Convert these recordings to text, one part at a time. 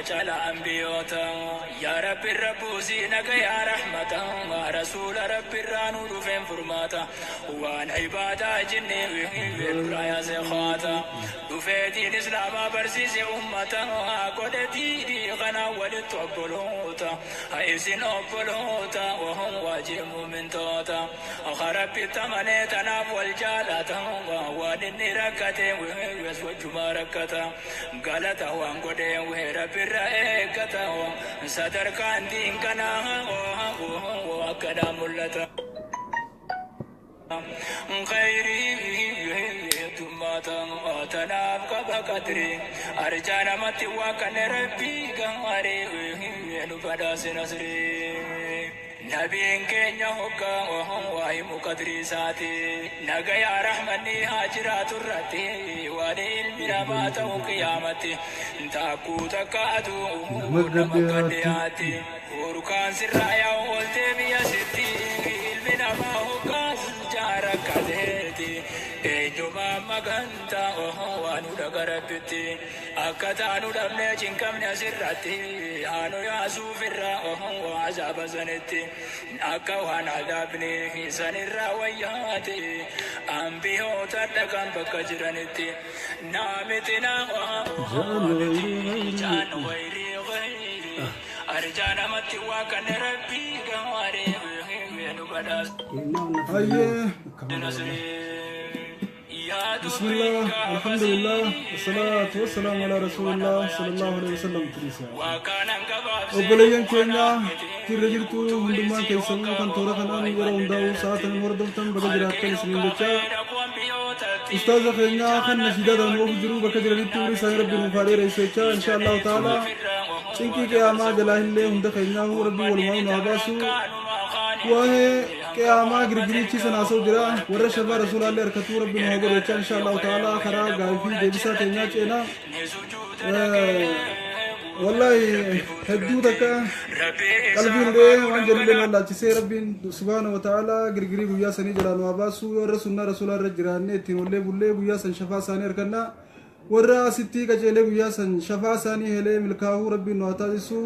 Cala ambiyoota yaa Rabbi irra buusii nagayaa rahmata rasuula Rabbi irraa nu dhufeen furmaata waan ibaadaa jinnii nurraa yaase kaata dhufeetiin islaamaa barsiise ummata godhe diinii kana walitti obboloota isin obboloota wahum waajib mumintoota Rabbi tamanee tanaaf wal jaalata waan inni rakkate wees wajjuma rakkata galata waan godhe Rabbi irra eeggata sadarkaan diin kanaa akkana mul'ata. Khayrii heddummaata tanaaf qaba qadri arjaa namatti waa kan Rabbii gaarii nu badhaase nasrii. Nabiin keenya hoggaa waa himu qadrii isaati nagayaa rahmanni haa jiraatu irratti waan ilmi namaa ta'u qiyaamatti taakkuu takka aduu nama gadhiyaatti hurkaan sirraa yaa'u ooltee biyya sitti ilmi namaa hoggaa jaarakkateeti eenyumaa magantaa waan dhaga Rabbitti akka taanu dhabnee cinqamne asirratti haanu yaasuufirra azaaba sanitti akka waan adaabne sanirraa wayyaate ambiyoota dhaqan bakka jiranitti naamiti naamiti jaan wayrii wayrii arjaa namatti waa kan Rabbii gaarii nu badhaas Hayyee. Bismillah, alhamdulillah, wasalaatu wasalaamu ala rasulillah sallallahu alaihi wasallam. Tiriisa. Obboleeyyan keenya jirra jirtu hundumaan keessanuu kan toora kanaan yeroo hundaa'u sa'aatan hordoftan baga jiraattan isiniin jecha ustaaza keenya kan nashiidaadhaan oofu jiru bakka jiranitti umrii isaanii Rabbi nuuf haa dheeressu jecha insha Allahu ta'ala cinqii qiyaamaa jalaa illee hunda keenyaafuu Rabbi walumaa nu haa baasu. Waa'ee qiyaamaa girgiriichi sana haasa'u jira warra shafaa rasuulaallee harkatuu Rabbi nu haa godhu jecha insha Allahu ta'ala karaa gaafii deebisaa keenyaa ceenaa. Wallahi hedduu takka qalbiin dhee waan jedhullee nu wallaalchisee Rabbiin subhaana wa ta'ala girgirii guyyaa sanii jalaa nu haa baasu. Yoo warra sunnaa rasuulaa irra jiraannee ittiin ollee bullee guyyaa san shafaa isaanii harkannaa warra asitti qaceelee guyyaa san shafaa isaanii helee milkaa'uu Rabbiin nu haa taasisu.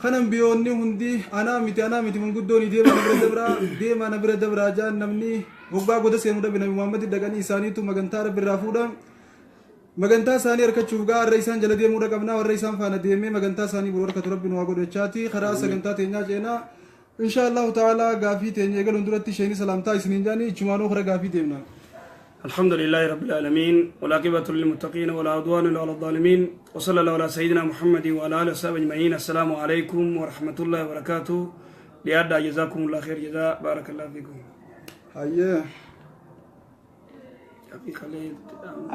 Kan ambiyoonni hundi anaa miti anaa miti manguddoon deemaa na bira dabraa deemaa na bira dabraa jaan namni hoggaa goda seenuu dhabe Nabi Muhammad dhaqanii isaaniitu magantaa Rabbi irraa fuudha. Magantaa isaanii harkachuuf gaa warra isaan jala deemuudha qabnaa warra isaan faana deemee magantaa isaanii biroo harkatu Rabbi nu haa godhu jechaati karaa sagantaa teenyaa ceenaa insha Allahu ta'ala gaafii teenya eegaluun duratti isheenii salaamtaa isiniin jaanii ichumaanuu kara gaafii deemna. الحمد لله رب العالمين، والعاقبة للمتقين، ولا عدوان إلا على الظالمين، وصلى الله على سيدنا محمد وعلى آله وصحبه أجمعين. السلام عليكم ورحمة الله وبركاته. لأدى جزاكم الله خير جزاء، بارك الله فيكم. Hayyee.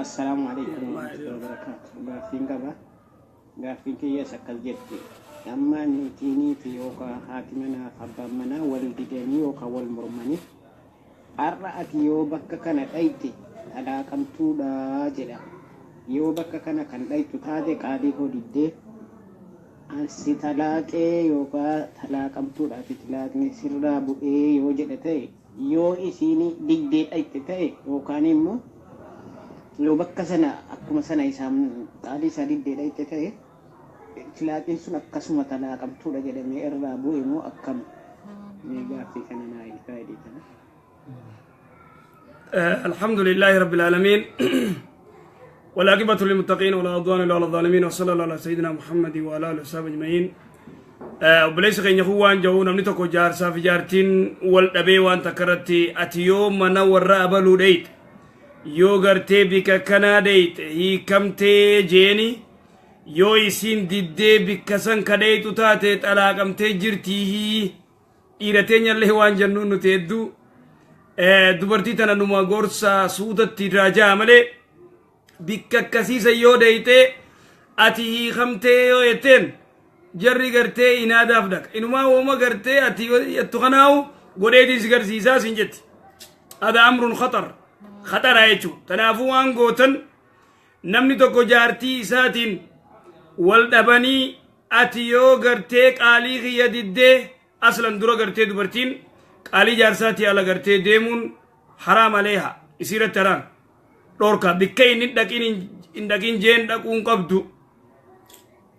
Assalaamu alaikum warahmatullahi wabarakatuh. Gaaffiin qaba. Gaaffiin kiyyaas akkas jetti. Amma niitiinii fi yookaan haati manaa fi abbaan manaa wal didanii yookaan wal mormanii har'a ati yoo bakka kana dhayxe talaaqamtuudha jedha. Yoo bakka kana kan dhayxu taate qaalii koo diddee ansi talaaqee yookaan talaaqamtuudha ati talaaqni sirraa bu'ee yoo jedhe ta'e yoo isiin diddee dhayxe ta'e yookaan immoo yoo bakka sana akkuma sana isaan qaalii isaa diddee dhayxe ta'e talaaqiin sun akkasuma talaaqamtuudha jedhamee irraa bu'e moo akkam? Mee gaaffii kana naa hiikaa jedhee kana. الحمد لله رب العالمين، والعاقبة للمتقين، ولا عدوان إلا على الظالمين، وصلى الله على سيدنا محمد وعلى آله وصحبه أجمعين. Obboleessi keenya kun waan jiru namni tokko jaarsaa fi jaartiin wal dhabee waan takka irratti ati yoo mana warra abaluu dheeyxe yoo gartee bika kanaa dheeyxe hiikamtee jeeni yoo isiin diddee bikka san ka dheeyxu taate xalaaqamtee jirtii. Dhiira teenyallee waan jennuun nuti hedduu dubartii tana numa gorsa suutatti irraa jaa malee bikka akkasiisa yoo dheeyxe ati hiikamtee yoo jetteen jarri gartee inaadaaf dhaqa inumaa wooma gartee ati jettu kanaahu godheetii si garsiisaa sin jetti. Hada amrun khatar khaxaraa jechuu. Tanaafuu waan gootan namni tokko jaartii isaatiin wal dhabanii ati yoo gartee qaalii kiyya diddee aslan dura gartee dubartiin qaalii jaarsaatii ala gartee deemuun haraam aleeha isiirratti haraam dhorka bikka inni dhaqin hin dhaqin jeen dhaquun qabdu.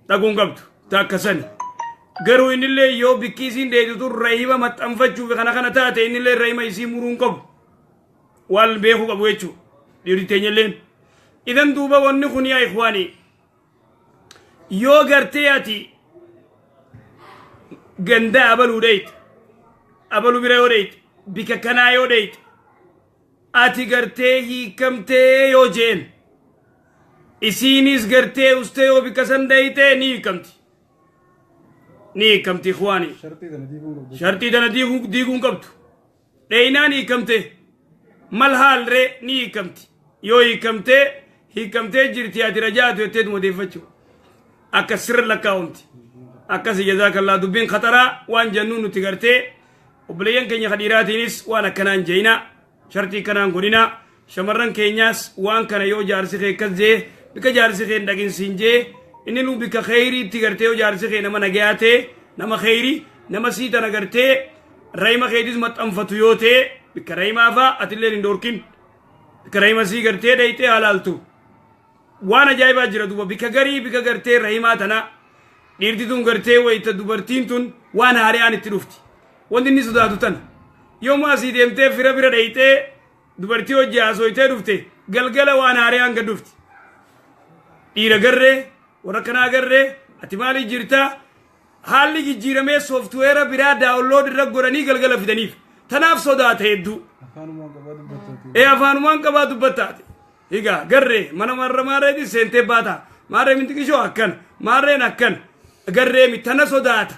Dhaquu hin qabdu. Takka sani. Garuu innillee yoo bikki isiin dheeytu tun rahima maxxanfachuuf kana kana taate innillee rahima isii muruu hin qabu. Waan beekuu qabu jechuudha. Dhiirri teenyalleen. Idan duuba wanni kun yaa ikhwaanii yoo gartee ati ganda abaluu dheeyte abaluu bira yoo dheeyte bika kanaa yoo dheeyte ati gartee hiikamtee yoo jeen isiinis gartee ustee yoo bika san dheeyte ni hiikamti. Ni hiikamti ikhwaanii. Sharxii tana diiguun qabdu. Sharxii tana diiguun qabdu. Dheeynaan hiikamte. Mal haalree ni hiikamti. Yoo hiikamtee hiikamtee jirti ati rajaatu jetteetuma deeffachuu. Akka sirra lakkaa'umti. Akkasi jazaakallaa dubbiin khataraa waan jennuun nuti gartee obboleeyyan keenya kadhiiraatiinis waan akkanaan jeeyina sharxii kanaan godhina shamarran keenyaas waan kana yoo jaarsi kee akkas jee bika jaarsi kee hin dhaqin siin jee inni nu bika kheyriitti gartee yoo jaarsi kee nama nagayaa ta'e nama kheyrii nama sii tana gartee rayima keetis maxxanfatu yoo ta'e bika rayimaa faa atilleen hin dhoorkin bika rayima sii gartee dhayxee halaaltu waan ajaa'ibaa jira duuba bika garii bika gartee rahimaa tana dhiirti tun gartee wayita dubartiin tun waan haariyaan itti dhufti wanti inni sodaatu tana yooma asii deemtee fira bira dhayxee dubartii hojii haasoytee dhufte galgala waan haariyaan gad dhufti dhiira garree warra kanaa garree ati maaliif jirtaa haalli jijjiiramee sooftiweera biraa download irra godhanii galgala fidaniif tanaaf sodaata hedduu. Afaanumaan qabaa dubbattaati. Ee afaanumaan qabaa dubbattaati. Egaa garree mana marra maarreetiin seentee baata. Maarree mintiqishoo akkan maarreen akkan garree mi tana sodaata.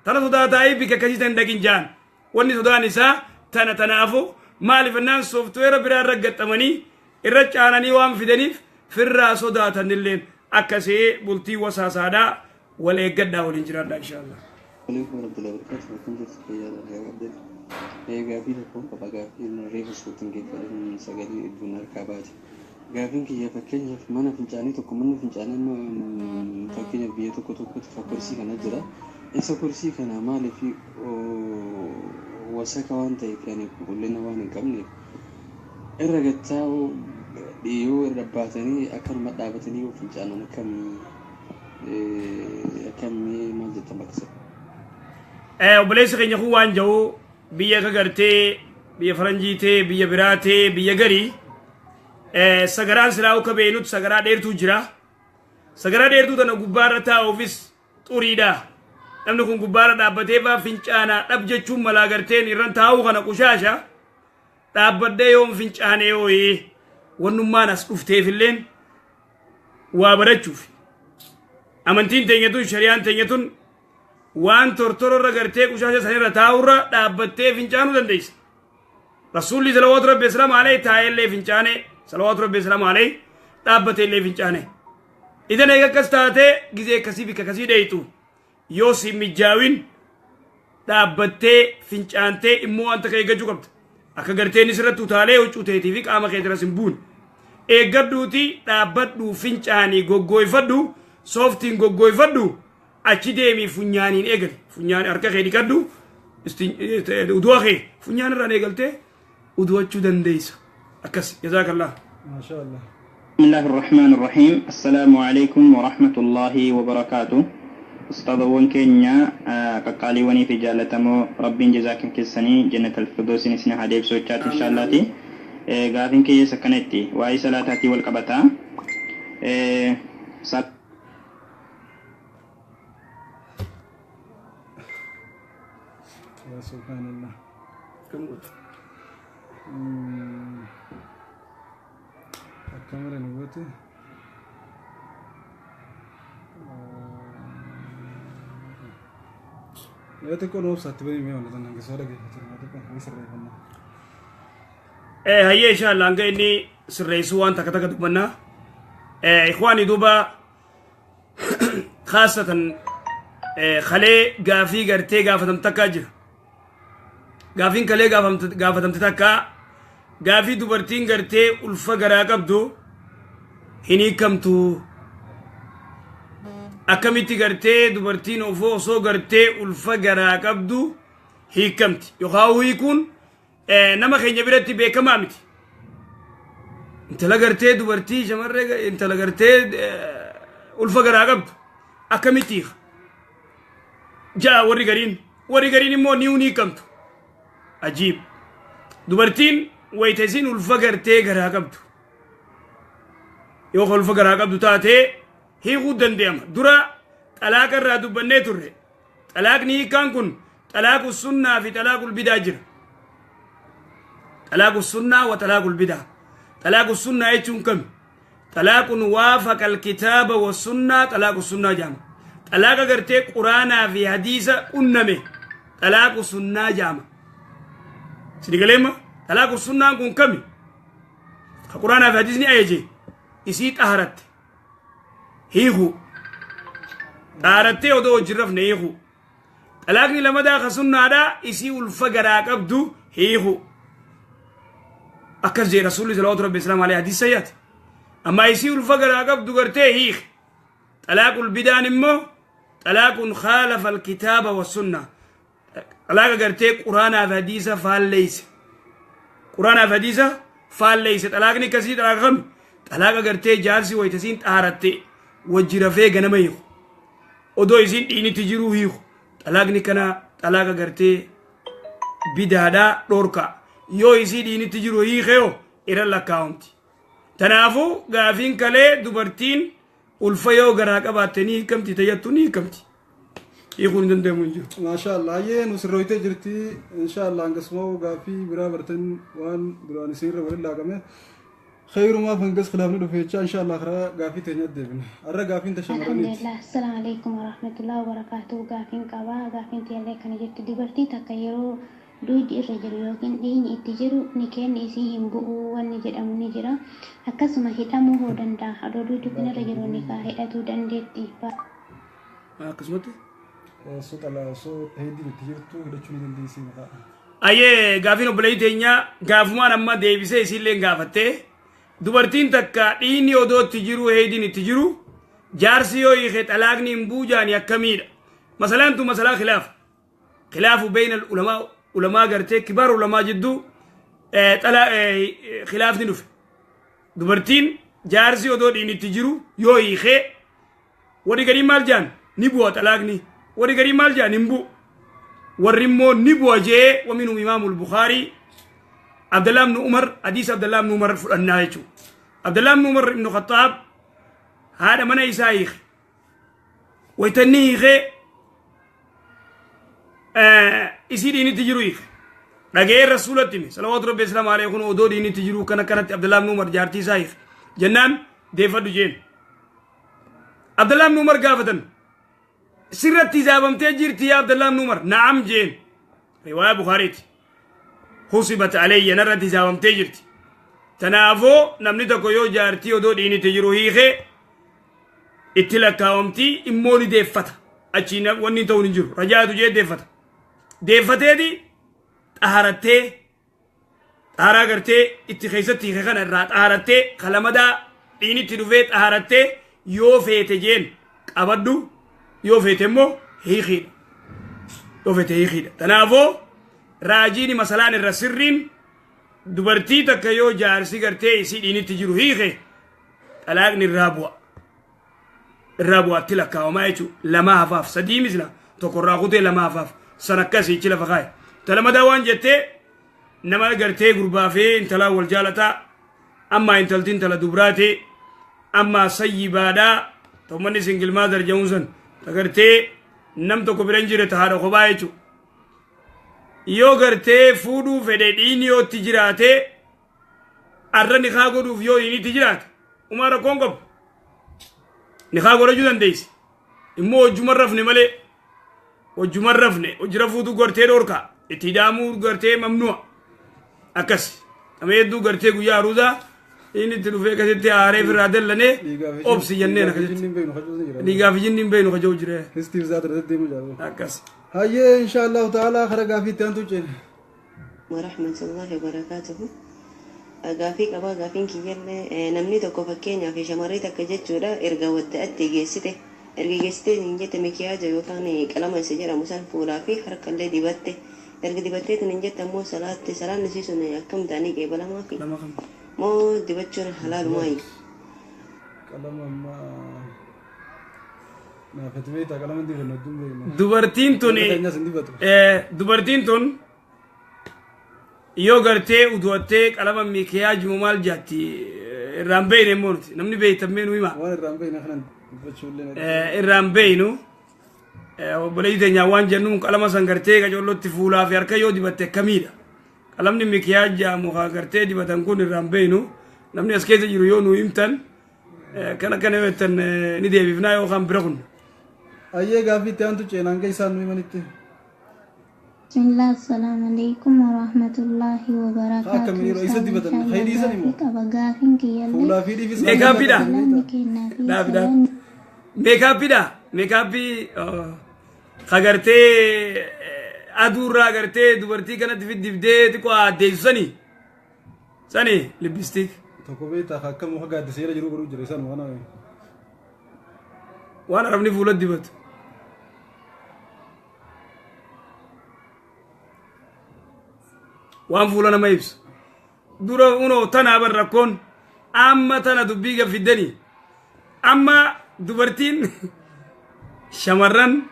Tana sodaataa bika akkasii tan dhaqin jaan. Wanni sodaan isaa tana tanaafu maaliif ennaan sooftiweera biraa irra gaxxamanii irra caananii waan fidaniif firraa sodaatan illeen akkasii bultii wasaasaadhaa wal eeggadhaa waliin jiraadhaa inshaallah. Alaikum warahmatullahi wabarakatuh. Akkam jirtu fayyaadha nagaa qabdee. Gaaffii tokkoon qaba. Gaaffiin reefu suutiin geeffadhan sagalee hedduun harkaa baate. Gaaffiin kiyya fakkeenyaaf mana fincaanii tokko manni fincaanii amma fakkeenyaaf biyya tokko tokkotti fa korsii kana jira. Isa korsii kana maaliif wasaka waan ta'eef yani qulqullina waan hin qabneef irra gattaa'uu yoo irra baatanii akkanuma dhaabatanii yoo fincaanan akkamii akkamii maal jettan bakka sana? Obboleessi keenya kun waan jiru biyya akka gartee biyya faranjii ta'e biyya biraa ta'e biyya garii sagaraan silaa akka beeknutti sagaraa dheertuu jira. Sagaraa dheertuu tana gubbaarra taa'uufis xuriidha. Namni kun gubbaarra dhaabbatee faa fincaanaa dhab jechuun malaa garteen irran taa'uu kana qushaasha dhaabbadhee yoon fincaanee hooyee wannummaan as dhufteefilleen waa barachuuf. Amantiin teenya tun shari'aan teenya tun waan tortororra gartee qushaasha sanirra taa'urra dhaabbattee fincaanuu dandeessa. Rasuulli salawaatu rabbi islaam alayhi taa'ellee fincaane salawaatu rabbi islaam alayhi dhaabbateellee fincaane. Idan eega akkas taatee gizee akkasii bikka akkasii dheeytu yoo si mijaawin dhaabbattee fincaantee immoo wanta kee eeggachuu qabda. Akka gartee inni sirratti utaalee huccuu teetii fi qaama kee irras hin buune. Eeggadhuuti dhaabbadhu fincaanii goggooyfadhu sooftiin goggooyfadhu achi deemii funyaaniin eegali. Funyaan harka kee dhiqadhu udu'a kee funyaan irraan eegaltee udu'achuu dandeessa. Akkas jazaakallah. Maasha Allah. بسم الله الرحمن الرحيم السلام عليكم ورحمة الله وبركاته Ustaadawwan keenya qaqqaaliiwwanii fi jaallatamoo rabbiin jazaakin keessanii jannat alfirdoosin isin haa deebisu jechaati inshaallaati. Gaafiin kiyyees akkanatti waa'ee salaataatii wal qabataa. Yaa subhaanallah. Akkamira nu goote? Yoo xiqqoo nu obsaatti banii mee wanta hanga soo dhaggeeffatu yoo xiqqoo hanga sirreeffannaa. Hayyee inshallah hanga inni sirreessuu waan takka takka dubbannaa. Ikhwaani duuba khaasatan kalee gaafii gartee gaafatamte takkaa jira. Gaafiin kalee gaafatamte takka gaafii dubartiin gartee ulfa garaa qabdu hin hiikamtu. Akkamitti gartee dubartiin ofoo osoo gartee ulfa garaa qabdu hiikamti yookaan hiikuun nama keenya biratti beekamaa miti. Intala gartee dubartii shamarree intala gartee ulfa garaa qabdu Akkamitti hiika? Ja'a warri gariin. Warri gariin immoo ni hiikamtu. Ajiib. Dubartiin wayita isiin ulfa gartee garaa qabdu. Yoo ulfa garaa qabdu taatee hiikuu danda'ama. Dura xalaaqa irraa dubbannee turre. Xalaaqni hiikaan kun xalaaqu sunnaa fi xalaaqul bidaa jira. Xalaaqu sunnaa wa xalaaqul bidaa. Xalaaqu sunnaa jechuun kami? Xalaaqun waafaqa alkitaaba wa sunnaa xalaaqu sunnaa jedhama. Xalaaqa gartee Quraanaa fi hadiisa qunname xalaaqu sunnaa jedhama. Sini galeema? Xalaaqu sunnaan kun kami? Ka Quraanaa fi hadiisni ajaje isii xaharatte hiiku. Xaharattee odoo wajjin rafne hiiku. Xalaaqni lamadaa ka sunnaadhaa isii ulfa garaa qabdu hiiku. Akkas jee Rasuulli salawaatu rabbi islaam alayhi hadiis sayyaati. Amma isii ulfa garaa qabdu gartee hiik. Xalaaqul bidaan immoo xalaaqun khaalafa alkitaaba wa sunna. Xalaaqa gartee Quraanaa fi hadiisa faalleeyse. Quraanaa fi hadiisa faalleeyse. Xalaaqni akkasii xalaaqa kami? Xalaaqa gartee jaarsi wayita isiin xaaratte wajji rafee ganama hiiku. Odoo isiin dhiinitti jiruu hiiku. Xalaaqni kana xalaaqa gartee bidaadhaa dhorka. Yoo isii dhiinitti jiru hiikeyo irra lakkaa'amti. Tanaafuu gaafiin kalee dubartiin ulfa yoo garaa qabaatte ni hiikamti tayyattu ni hiikamti. Hiikuun hin danda'amu hin jiru. Maasha Allah, hayyee nu sirrooytee jirti. Insha Allah hangasuma gaaffii biraa bartan waan duraan isinirra waliin laaqame. Khayrumaaf hangas khilaafni dhufe jecha insha Allah karaa gaaffii teenya deebina. Har'a gaaffiin ta shamarraniiti. Alhamdulillah. Assalaamu alaikum warahmatullahi wabarakatuh. Gaafiin qabaa. Gaafiin tiyallee kana jetti: dubartii takka yeroo duydi irra jiru yookiin dhiigni itti jiru nikeenni isii hin bu'uu wanni jedhamu ni jira. Akkasuma hidhamuu hoo danda'a? Odoo duydi kun irra jiru nikaa hidhatuu dandeetti? Akkasumatti. Osoo xalaa osoo hedduu itti jirtu hidhachuu ni dandeessi maqaa. Ayyee, gaafiin obboleettii teenyaa gaafumaan amma deebisee isiillee gaafattee, dubartiin takka dhiigni odoo itti jiru, heediin itti jiru, jaarsi yoo hiike xalaaqni hin buujaani akkamiidha? Masalaan tun masalaa khilaafa. Khilaafu bayna ulamaa, ulamaa gartee kibaar ulamaa jidduu khilaafni dhufe. Dubartiin jaarsi odoo dhiigni itti jiru yoo hiikee, warri garii maal jaan? Ni bu'a xalaaqni. Warri garii maal jaan? Hin bu'u. Warri immoo ni bu'a jee, waminhum imaamul Bukaarii, Abdallah ibn Umar, hadiisa Abdallah ibn Umar fudhannaa jechuudha. Abdallah ibn Umar ibn Khattaab haadha mana isaa hiike. Waytanni hiikee isii dhiinitti jiru hiike. Dhaga'ee Rasuulatti hime salawaatu rabbi islaam alayhi kun odoo dhiinitti jiru kana kanatti Abdallah ibn Umar jaartii isaa hiike. Jennaan deeffadhu jeen. Abdallah ibn Umar gaafatan, sirratti hisaabamtee jirti yaa Abdallah ibn Umar? Na'am jeen. Riwaaya Bukaariiti. Husibat alayya, narratti hisaabamtee jirti. Tanaafuu namni tokko yoo jaartii odoo dhiinitti jiru hiikee itti lakkaawamtii, immoo ni deeffata. Achii wanni ta'u hin jiru. Rajaatu jee deeffata. Deeffateeti xaharattee, xaharaa gartee itti keessatti hiike kana irraa xaharattee, kalamadaa dhiinitti dhufee xaharattee, yoo feete jeen qabadhu, yoo feete immoo hiikiidha. Yoo feete hiikiidha. Kanaafuu raajiin masalaan irra sirriin dubartii takka yoo jaarsi gartee isii dhiinitti jiru hiike xalaaqni irraa bu'a. Irraa bu'aatti lakkaawamaa jechuudha. Lama hafaaf, sadii misla tokko irraa kutee lama hafaaf, san akkasii ichi lafa kaa'e. Talamadaa waan jettee, nama gartee gurbaa fi intalaa wal jaalataa, amma intalti intala dubraati, amma sayyibaadhaa, ta'ummanni single mother jedhuun san ta gartee nam tokko bira hin jirre, ta haadha kophaa jechuudha. Yoo gartee fuudhuu fedhe, dhiini yoo itti jiraate, arra nikaa godhuuf yoo dhiini itti jiraate, umaa rakkoon qabu. Nikaa godhachuu dandeessi. Immoo hojjuma rafne malee, hojjuma rafne, hojii rafuutu gartee dhorka, itti hidhaamuu gartee mamnu'a. Akkas. Nama hedduu gartee guyyaa aruusaa inni itti dhufee akkasitti aaree ofirraa dallanee obsi jenneen akkasitti. Dhiigaa fi jinni hin beeknu kajoo jire. Histiif zaata irratti deemu jaalu. Akkas. Hayyee, insha Allahu ta'ala kara gaafii itti aantu ceene. Warahmatullahi wabarakatuhu. Gaafii qabaa. Gaafiin kiyyallee, namni tokko, fakkeenyaaf shamarree takka jechuudha, erga wadda'atte geessite, erga geessitee hin jette, mikiyaaja yookaan qalama isa jedhamu san fuulaa fi harkallee dibatte, erga dibatteetiin hin jette ammoo salaatte, salaanni isii sun akkam ta'anii qeebalamaa fi Lama kam. moo dibachuun halaalumaayi? Qalama ammaa. Naafati beektaa qalama hin dibannu hedduun beekna. Dubartiin tun Keenyas hin dibatu. Dubartiin tun yoo gartee uduwattee qalama mikiyaajuu maal jaatti irraan beeyne immoo nuti namni beeytammee nu hima. Waan irraan beekna kanan dubbachuu illee. Irraan beeynu obboleettii teenyaa waan jennuun qalama san gartee qacollotti fuulaa fi harka yoo dibatte akkamiidha. Qalamni mikiyaaj jedhamu haa gartee dibatan kun irraan beeynu namni as keessa jiru yoo nu himtan kana kana yoo jettan ni deebifnaa yookaan bira kunna. Ayyee gaaffii itti aantu ceenaan ga'e isaan nu himanitti. Bismillah, assalamu alaikum warahmatullahi wabarakatuh. Akkamiin yeroo isa dibatan haydii isan immoo Qaba gaafiin kiyyallee. fuulaa fi dhiifis. Meekaappiidha. Salaanni kennaa fi Dhaab dhaab. salaanni Meekaappiidha. Meekaappii ka gartee aduurraa gartee dubartii kanatti fiddibdee xiqqoo addeessu sani. Sani lipstick. Tokko beektaa akka muka gaaddisa jala jiru godhuu jira isaan waan. Waan arabni fuula dibatu. Waan fuula nama ibsu. Dura unoo tanaa bar rakkoon amma tana dubbii gaffiddanii. Amma dubartiin shamarran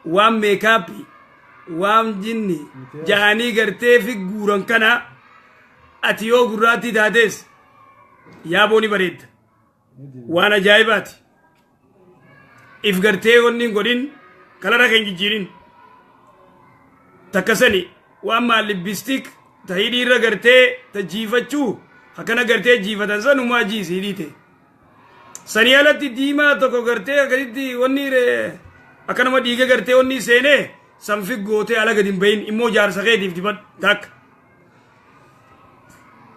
waan meekaappii waan jinni ja'anii gartee fi guuran kana ati yoo gurraattii taates yaaboo ni bareedda. Waan ajaa'ibaati. If gartee wanni hin godhin kalara kan jijjiirin. Takka sani waan maal lipstick ta hidhii irra gartee ta jiifachuu akkana gartee jiifatan sanumaa jiisi hidhii ta'e. Sanii alatti diimaa tokko gartee akkasitti wanni akkanuma dhiiga gartee wanni seenee san figgootee ala gadi hin bahin immoo jaarsa keetiif dibadhu takka.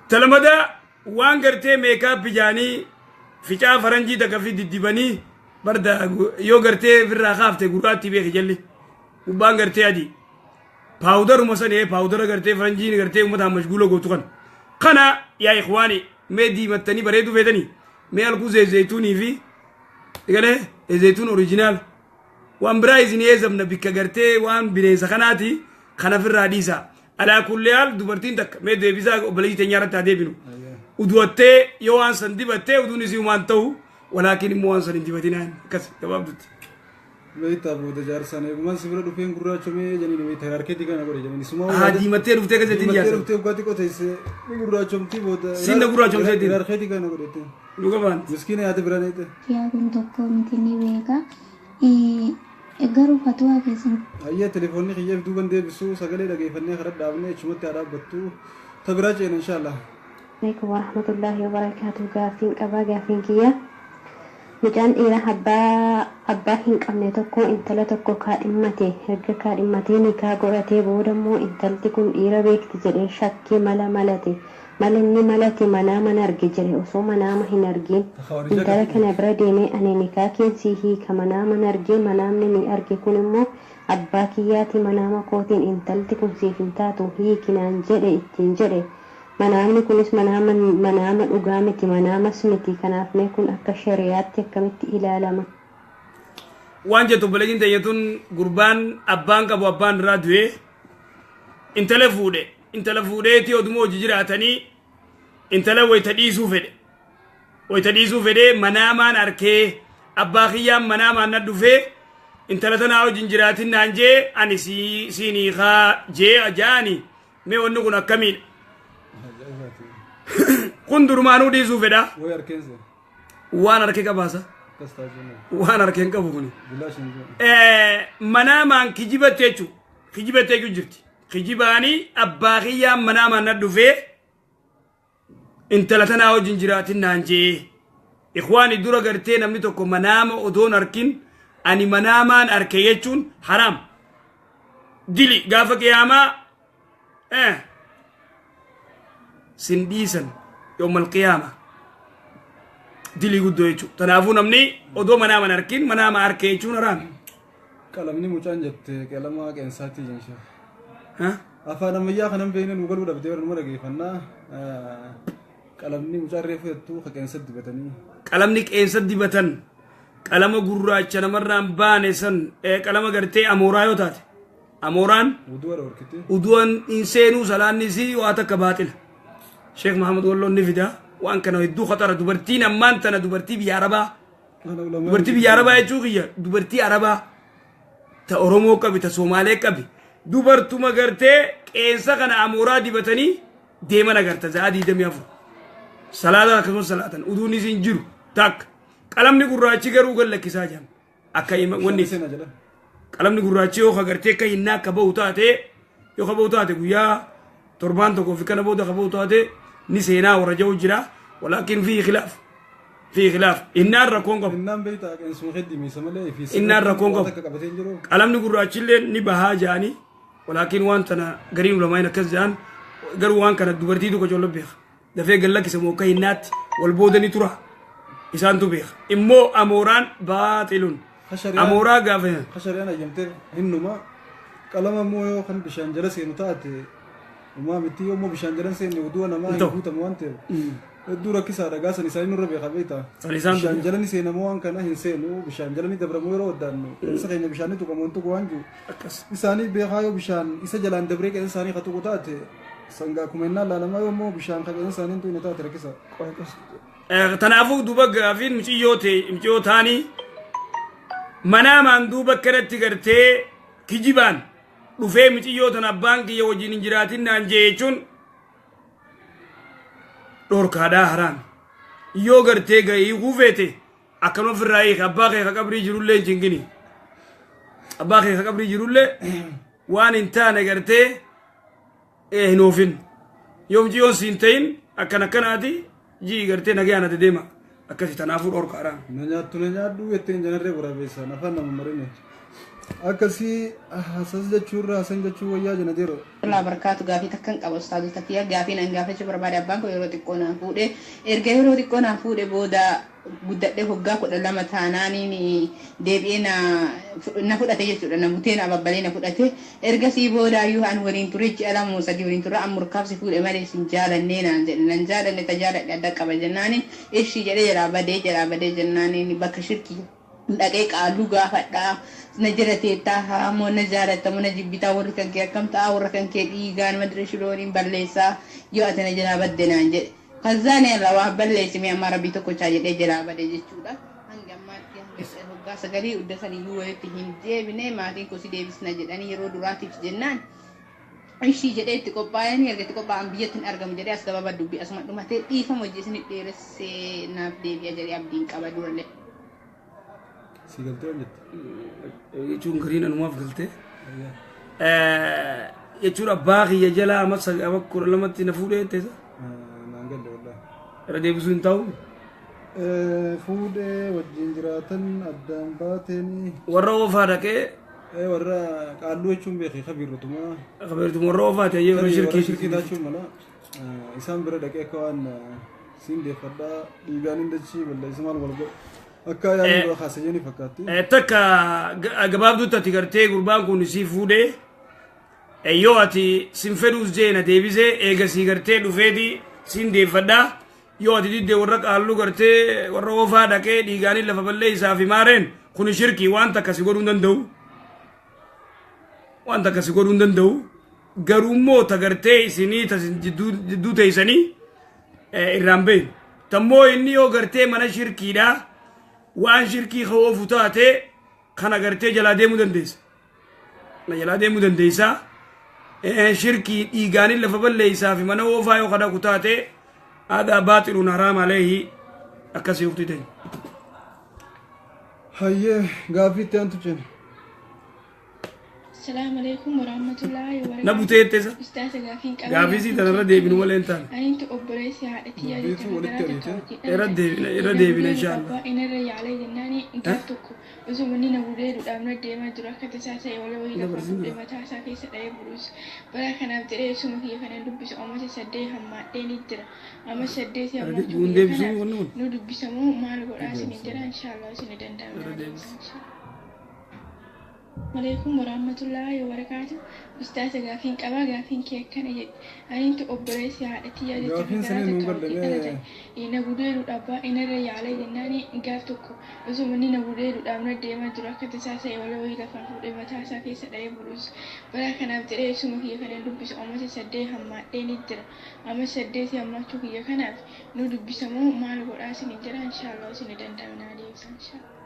Talamada waan gartee makeup jaanii ficaa faranjii takka fi diddibanii barda yoo gartee firraa kaafte gurraatti beeki jalli gubbaan gartee adii. Powderuma sani powdera gartee faranjiin gartee uummataan mashguula gootu kana. Kana yaa ikhwaani mee diimattanii bareeduu feetanii mee alkuu zayituunii fi galee zayituun original waan biraa isin eesamna bikka gartee waan bineensa kanaati kana firraa dhiisa. Alaa kulli haal dubartiin takka mee deebisaa obboleettii teenyaa irratti haa deebinu. Uduwattee yoo waan san dibattee uduun isii waan ta'u walaakin immoo waan san hin dibatinaan akkas gabaabdutti. Beektaa booda jaarsaan eegumaan si bira dhufeen gurraachomee jedhanii beektaa harkeetii kana godhe jedhanii suma. Haa diimattee dhuftee akkasitti Diimattee jaarsan. dhuftee waggaa xiqqoo teessee ni gurraachomtii booda. Siin na gurraachomsee ittiin. Harkeetii kana godhette. Dhuga baan. Miskiina yaada bira neete. kun tokko miti ni beeka. Garuu fatuwaa keessan Ayyee telefoonni kiyyeef duuban deebisuu sagalee dhageeffannee karaa dhaabnee achumatti haa dhaabbattu. Ta biraa ceena inshaallah. Alaikum warahmatullahi wabarakatuh. Gaaffiin qabaa gaaffiin kiyya. Mucaan dhiiraa abbaa hin qabne tokko intala tokko kaadhimmate erga kaadhimmatee nikaa godhatee booda immoo intalti kun dhiira beekti jedhee shakkee mala malate mala inni malate manaa mana arge jedhe osoo manaama hin argin intala kana bira deemee ani nikaa keensii hiika manaa mana argee manaamni ni arge kun immoo abbaa kiyyaati manaama kootiin intalti kun siif hin taatu hiikinaan jedhe ittiin jedhe. Manaamni kunis manaama dhugaa miti manaamas miti kanaaf mee kun akka shari'aatti akkamitti ilaalama? Waan jettu obboleettiin teenya tun gurbaan abbaan qabu abbaan irraa du'ee intala fuudhe intala fuudheeti oduma hojii jiraatanii intala wayita dhiisuu fedhe wayita dhiisuu fedhee manaamaan arkee abbaa kiyyaan manaamaan na dhufee intala tanaa wajjin jiraatin naan jee ani siin hiikaa jee jaani mee wanni kun akkamiidha? Kun durumaanuu dhiisuu fedha. Way harkeensa. Waan harkee qabaasa. Akkas taasisuun. Waan harkee hin qabu kuni. Bilaash hin jiru. Manaamaan kijibatte jechuudha. Kijibatte jechuun jirti. Kijibaanii abbaa kiyyaan manaamaan na dhufee intala tanaa wajjin jiraatin naan jee. Ikhwaani dura gartee namni tokko manaama odoon harkin ani manaamaan harke jechuun haraam. Dili gaafa qiyaamaa sin dhiisan yoomal qiyaama. Dilii guddoo jechuudha. Kanaafuu namni odoo manaamaan harkin manaama harke jechuun haraam. Qalamni mucaan jette qalama qeensaatii jenshee. Afaan ammayyaa kanan beekne nu galuu dhabdee warra numa dhageeffannaa. Qalamni mucaan reefu jettu ka qeensa dibatanii. Qalamni qeensa dibatan qalama gurraacha namarraan baane san qalama gartee amooraa yoo taate amooraan Uduu dhorkite. Uduwan hin seenuu salaanni isii waa takka baaxila. Sheekh Mahamad Walloon ni fida waan kana hedduu khatara dubartiin ammaan tana dubartii biyya Arabaa Dubartii biyya Arabaa jechuu kiyya, dubartii Arabaa ta Oromoo qabi, ta Somaalee qabi, dubartuma gartee qeensa kana amooraa dibatanii deeman agarta. Za'a 24 salaatan, akkasumas salaatan uduun isin jiru takka. Qalamni gurraachi garuu gad lakkisaa jiran akka wanni qalamni gurraachi yoo agartee akka hinnaa akka bahu taate, yoo ka bahu taate, guyyaa torbaan tokkoo fi kana booda ka bahu taate ni seenaa warra jiru jira. Walaakin fi khilaaf, fi khilaaf, hinnaan rakkoon qabu. Innaan beektaa, qeensuma heddimiisa malee fi Innaan rakkoon qabu. Akka qabatee hin jiru. Qalamni gurraachillee ni bahaa jaanii, walaakin waan tana gariin ulamaan akkas jaan. Garuu waan kana dubartii tokko colla beeka. Dafee gad lakkisa moo akka hinnaatti wal booda ni tura, isaantu beeka. Immoo amooraan baaxilun amooraa gaafa Kashariyaan ayyamtee hinnuma. Qalama immoo yoo kan bishaan jala seenu taate uumaa miti. Yoo immoo bishaan jala seenne uduu namaa hin Ta'u. guutamu waan ta'eef hedduu rakkisaadha. Gaasan isaanii nurra beeka, beektaa. San isaan Bishaan jala ni seenamoo waan kana hin seenu, bishaan jala ni dabramoo yeroo oddaannu qeensa keenya bishaan ni tuqamu, hin tuqu waan jiru akkas isaanii beekaa. Yoo bishaan isa jalaan dabree qeensa isaanii ka tuqu taate sangaa akkuma innaan laalamaa, yoo immoo bishaan ka qeensa isaanii hin tuqne taate rakkisa. Tanaafuu duuba gaafiin muciyyoo ta'e, muciyyoo taanii manaamaan duuba akkanatti gartee kijibaan dhufee muciyyoo tana abbaan kiyya wajjin hin jiraatin naan jee jechuun dhorkaadhaa, haraami. Yoo gartee ga'ee hiikuu feete akkanuma ofirraa hiika. Abbaa kee ka qabrii jirullee hin cingini. Abbaa kee ka qabrii jirullee waan hin taane gartee hin oofin. Yoo mucayyoon siin ta'in akkan akkanaati jii gartee nagayaan ati deema akkasi. Tanaafuu dhorkaadha. Na nyaattu, na nyaadhu jetteen janarree waraabeessaan afaan nama marine. Akkasii hasas jechuurra hasan jechuu wayyaa jena deero. Allah barkaatu. Gaafii takkan qaba, ustaazota kiyya. Gaafii nan gaafachuu barbaade, abbaan koo yeroo xiqqoo naan fuudhe. Erga yeroo xiqqoo naan fuudhe booda guddadhee waggaa 12 taanaaniin deebi'ee na fudhate jechuudha. Na butee, na ababbalee na fudhate. Ergasii booda iyyuu an waliin ture ji'a 2 moo 3 waliin ture. An murkaabsi fuudhe malee sin jaalannee naan jedhe. Nan jaalanne, ta jaaladhe adda qaba jennaaniin ishii jedhee jalaa badee. Jalaa badee jennaaniin bakka shirkii dhaqee qaalluu gaafadhaa. Na jala teettaa haa moo na jaalatta moo na jibbitaa? Warri kan kee akkam ta'a? Warra kan kee dhiigaan madira shilooniin balleessaa yoo ati na jalaa badde naan jedhe. Kazaani irraa waa balleessime amma rabbii tokkochaa jedhee jalaa bade jechuudha. Hanga ammaatti, hanga waggaa 9 udda saniyyuu walitti hin deebine. Maatiin koo si deebisna jedhanii yeroo duraatiif jennaan ishii jedhee itti qophaa'anii, erga itti qophaa'an biyyatti hin argamu jedhee as gabaabaa dubbii asuma dhumatee. Dhiifama, hojii isin dheeressee, naaf deebi'a jedhee abdiin qaba durallee. Si galtee waan jette. Jechuun gariin anumaaf galtee. Jechuun abbaa kiyya jalaa ama 12tti na fuudhee teessa. Naan galle wallaahi. Irra deebisuu hin ta'u. Fuudhee wajjin jiraatan addaan baateeni. Warra oofaa dhaqee. Warra qaalluu jechuun beekee kabiirrutuma. Kabiirrutuma warra oofaa ta'e yeroo shirkii. Shirkii. Shirkii taachuun mala. Isaan bira dhaqee akka waan siin deeffadhaa dhiigaan hin dachii balleessa maal wal godhu. Akka yaadni dura kaasee ni fakkaatti. Takka gabaabduutti ati gartee gurbaan kun sii fuudhee yoo ati sin fedhuus jee na deebisee eegasii gartee dhufeeti siin deeffadhaa, yoo ati diddee warra qaalluu gartee warra oofaa dhaqee dhiigaanii lafa balleessaa fi maareen kun shirkii, waan takka si godhuu hin danda'u. Waan takka si godhuu hin danda'u. Garuu immoo ta gartee isinii ta jidduu teessanii irraan beeynu. Tammoo inni yoo gartee mana shirkiidhaa waan shirkii ka oofu taate kana gartee jalaa deemuu dandeessa. Na jalaa deemuu dandeessa. Shirkii dhiigaanii lafa balleessaa fi mana oofaa yoo kadhaku taate aadaa baaxiluun haraam aleehi akkasii ufti ta'e. Hayyee, gaaffii itti aantu ceena. Assalamu alaikum warahmatullahi wabarakatuh. Na butee jettee. Ustaaza, gaafiin qaba. Gaafii sii tanarra deebinu malee hin taane. Anintu obboleessi haadha tiyyaa Dubbiitu jecha walitti garaa ariite. takka hojii Irra deebina, irra deebina inshaallah. Abbaa inarra yaalee jennaani gaaf tokko osoo manni na gudeeduudhaaf na deemaa jiru akka tasaa ta'e wala wayii lafa fuudhee mataa isaa keessa dha'ee buruus. Bara kanaaf jedhee isuma kiyya kanan dubbisu amata 8 hammaadhee ni jira. Amma 8 hammachuu Kun kiyya deebisuu kanaaf wanni kun. nu dubbisamoo maal godhaa isin jira? Inshaallah isin danda'ame. Alaikum warahmatullahi wabarakatuh. Ustaaza, gaafiin qabaa. Gaafiin kee akkana jedhe: anintu obboleessi haadha tiyyaa jechuudha. Gaafiin garaa sanii nuun takka wajjin galle. dhalatan na gudeeduudhaaf baay'inarra yaalee jennaani, gaaf tokko osoo inni na gudeeduudhaaf na deemaa jiru akka tasaa ta'e wala wayii lafaa fuudhee mataa isaa keessa dha'ee buruus. Balaa kanaaf jedhee isuma kiyya kana dubbisu amata 8 hammaadhee ni jira. Amma 8 hammaachuu kiyya kanaaf nu dubbisamoo maal godhaa isin jira? Inshaallah isin danda'amnaa deebisa inshaallah.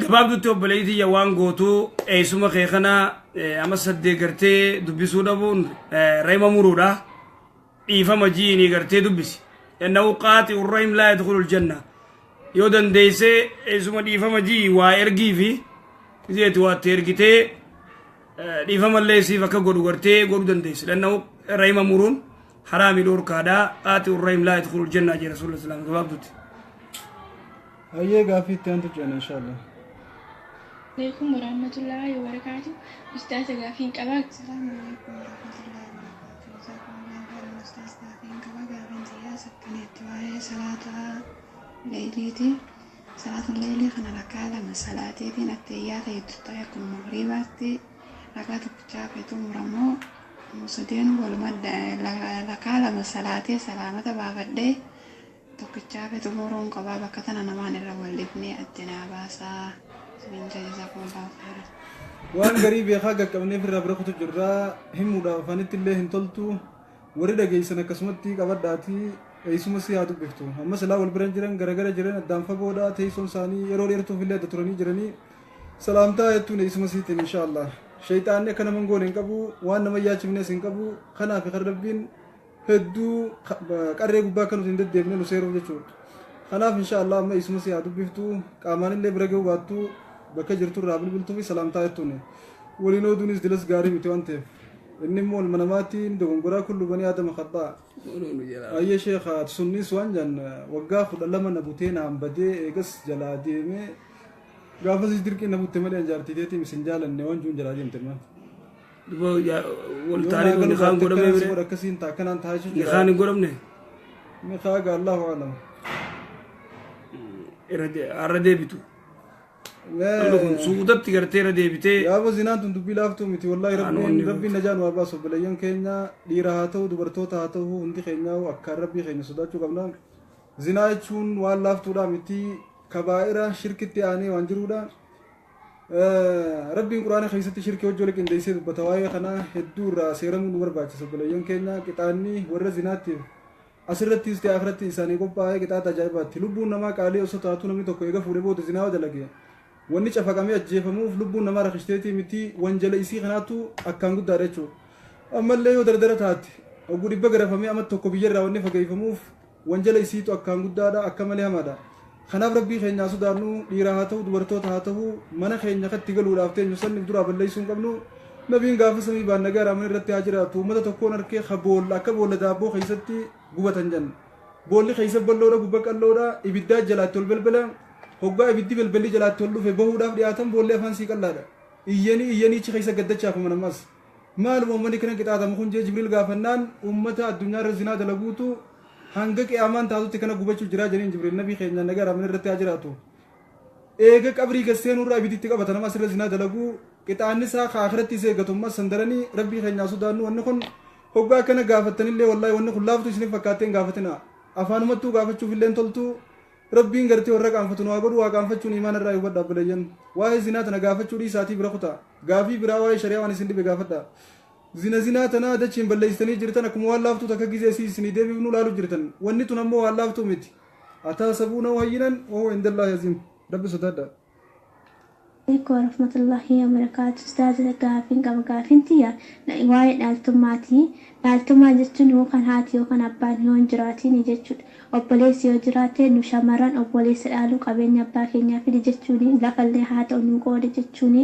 Gabaabdutti, obboleettii, waan gootuu eessuma kee kana amma 8 gartee dubbisuu dhabuun reema muruudha. Dhiifama ji'inii gartee dubbisi. إنه قاطع الرحم لا يدخل الجنة. Yoo dandeessee eessuma dhiifama ji'i, waa ergii fi iseeti waa itti ergitee dhiifamallee siif akka godhu gartee godhuu dandeessi. إنه reema muruun haraami, dhorkaadha. قاطع الرحم لا يدخل الجنة jee Rasuulli Islaam gabaabdutti. Hayyee, gaafii itti aantu ceena inshaallah. Alaikum warahmatullahi wabarakatuh. Ustaaza, gaafiin qabaa. السلام عليكم ورحمة الله وبركاته. جزاكم الله خيرا. أستاذ، gaafiin qaba. Gaafiin xiyyaas akkanitti waa'ee salaata leeyliiti. Salaata leeylii kana rakaa 2 salaateetiin attiyyaata hedduu ta'e akkuma magriibaatti rakaa tokkichaa fi xumuramoo sadeen waluma rakaa 2 salaatee salaamata baafadhee tokkichaa fi xumuruun qabaa? Bakka tana namaan irra wal dhibnee addinaa baasaa. Isiniin جزاكم الله خيرا. Waan garii beekaa qaqqabneef irraa bira kutu jirraa himuudhaaf afaanitti illee hin toltu. Warri dhageessan akkasumatti qabadhaatii eessuma si haa dubbiftu. Amma silaa wal biran jiran, garagara jiran, addaan fagoodha teessoon isaanii, yeroo dheertuuf illee adda turanii jiranii. Salaamtaa jettuun eessuma siitiin inshaallah. Shayxaanni akka nama hin goone hin qabu, waan nama yaachifnes hin qabu. Kanaaf kan Rabbiin hedduu qarree gubbaa akka nuti hin deddeebine nu seeruuf jechuudha. Kanaaf inshaallah amma eessuma si haa dubbiftu. Qaamaan illee bira ga'uu baattu, bakka jirtu irraa bilbiltuu fi salaamtaa jettuun waliin oduunis dilas gaarii miti waan ta'eef. Inni immoo ilma namaatiin dogongoraa, كل بني آدم خطاء. Ayyee sheekha, sunnis waan jan waggaa 12 na butee naan badee, eegas jalaa deemee, gaafas dirqii na butte malee jaartii teetiin isin jaalanne waan juun jalaa deemte maal. Wal taanii nikaan godhamee bire. Akkasiin ta'a, akkanaan ta'a jechuudha. Nikaan hin godhamne. Nikaa gaa, Allahu alam. Irra deebitu. Namni kun suutatti gartee irra deebitee. Yaaba, zinaan tun dubbii laaftuu miti wallahi. Rabbiin najaa nu haa baasu. Obboleeyyan keenya, dhiira haa ta'u, dubartoota haa ta'u, hundi keenya akkaan Rabbii keenya sodaachuu qabna. Zinaa jechuun waan laaftuudha miti, kabaa'ira shirkitti aanee waan jiruudha. Rabbiin Quraana keessatti shirkii hojii wal qindeessee dubbata. Waa'ee kana hedduu irraa seeramuu nu barbaachisa, obboleeyyan keenya. Qixaanni warra zinaattiif asirrattis ta'e akhiratti isaanii qophaa'ee qixaaxa ajaa'ibaatti. Lubbuun namaa qaalii osoo taatu, namni tokko eega fuudhee booda zinaa dalage, wanni cafaqamee ajjeefamuuf lubbuun namaa rakkisteetii miti, wanjala isii kanaatu akkaan guddaadha jechuudha. Ammallee yoo dardara taate oguu 100 garafamee amma tokko biyyarraa wanni fageeffamuuf wanjala isiitu akkaan guddaadha, akka malee hamaadha. Kanaaf Rabbii keenyaa sodaannu. Dhiira haa ta'u, dubartoota haa ta'u, mana keenya katti galuudhaaf teenyu sanniif duraa balleessuu hin qabnu. Nabiin gaafa samii baan nagaa raaman irratti haa jiraatu, uummata tokkoon harkee ka boolla akka boolla daabboo keessatti gubatan jenna. Boolli keessa bal'oodha, gubba qal'oodha, ibiddaa jalaatti ol balbala. Hoggaa ibiddi balballi jalaatti ol dhufe bahuudhaaf dhiyaatan, boolli afaan sii qal'aadha. Iyyanii iyyanii ichi keessa gaddachaafaman ammas. Maaluma uummanni kana qixaatamu kun jee Jibriil gaafannaan, uummata addunyaa irra zinaa dalaguutu hanga qiyaamaan taatutti kana gubachuu jiraa jedheen Jibriil nabii keenya nagaa raaman irratti haa jiraatu. Eega qabrii gasseenurraa ibiditti qabata nama asirra zinaa dalaguu, qixaanni isaa ka akhiratti isa eeggatu ammas sandaranii. Rabbii keenyaa sodaannu. Wanni kun hoggaa akkana gaafattanillee, wallaahi, wanni kun laaftu isiniif fakkaattee hin gaafatina. Afaanumattuu gaafachuuf illee toltu. Rabbiin gartee warra qaanfatu nu haa godhu. Waa qaanfachuun imaan irraa hubadha, obboleeyyan. Waa'ee zinaa tana gaafachuu dhiisaatii bira kutaa. Gaafii biraa waa'ee shari'aa waan isin dhibe gaafadha. Zinaa tanaa dachiin balleessitanii jirtan, akkuma waan laaftuu takka gizee isinii deebifnu laalu jirtan. Wanni tun ammoo waan laaftuu miti. أتحسبونه هينا وهو عند الله عظيم. Rabbi sodaadha. عليكم ورحمة الله وبركاته. Ustaaza, gaafiin qaba. Gaafiin tiyya waa'ee dhaaltummaati. Dhaaltummaa jechuun yookaan haati yookaan abbaan yoo hin jiraatiin jechuudha. Obboleessi yoo jiraate, nu shamarran obboleessa dhaaluu qabeenya abbaa keenyaa fidi jechuun, lafallee haa ta'u nu qoode jechuun,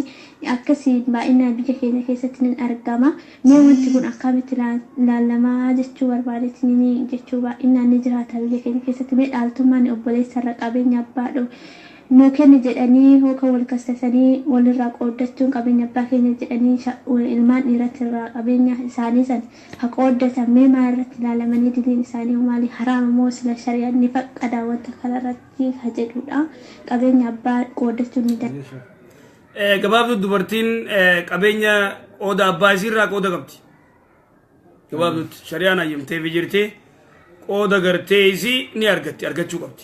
akkasii baay'inaan biyya keenya keessatti ni argama. Mee wanti kun akkamitti ilaalamaa jechuu barbaadeetiin jechuu, baay'inaan ni jiraata biyya keenya keessatti. Mee dhaaltummaan obboleessa irra qabeenya abbaa dhufu nuu kenni jedhanii yookaan wal kassasanii walirraa qooddachuun, qabeenya abbaa keenya jedhanii ilmaan dhiirratti irraa qabeenya isaanii san ha qooddatan, mee maal irratti ilaalamanii, diliin isaanii maali, haraama moo sila shari'aan ni faqqada wanta kanarratti ha jedhudha. Qabeenya abbaa qooddachuun ni danda'a. Gabaabduu dubartiin qabeenya qooda abbaa isiirraa qooda qabdi. Gabaabduutti shari'aan hayyamteefii jirti. Qooda gartee isii ni argatti, argachuu qabdi.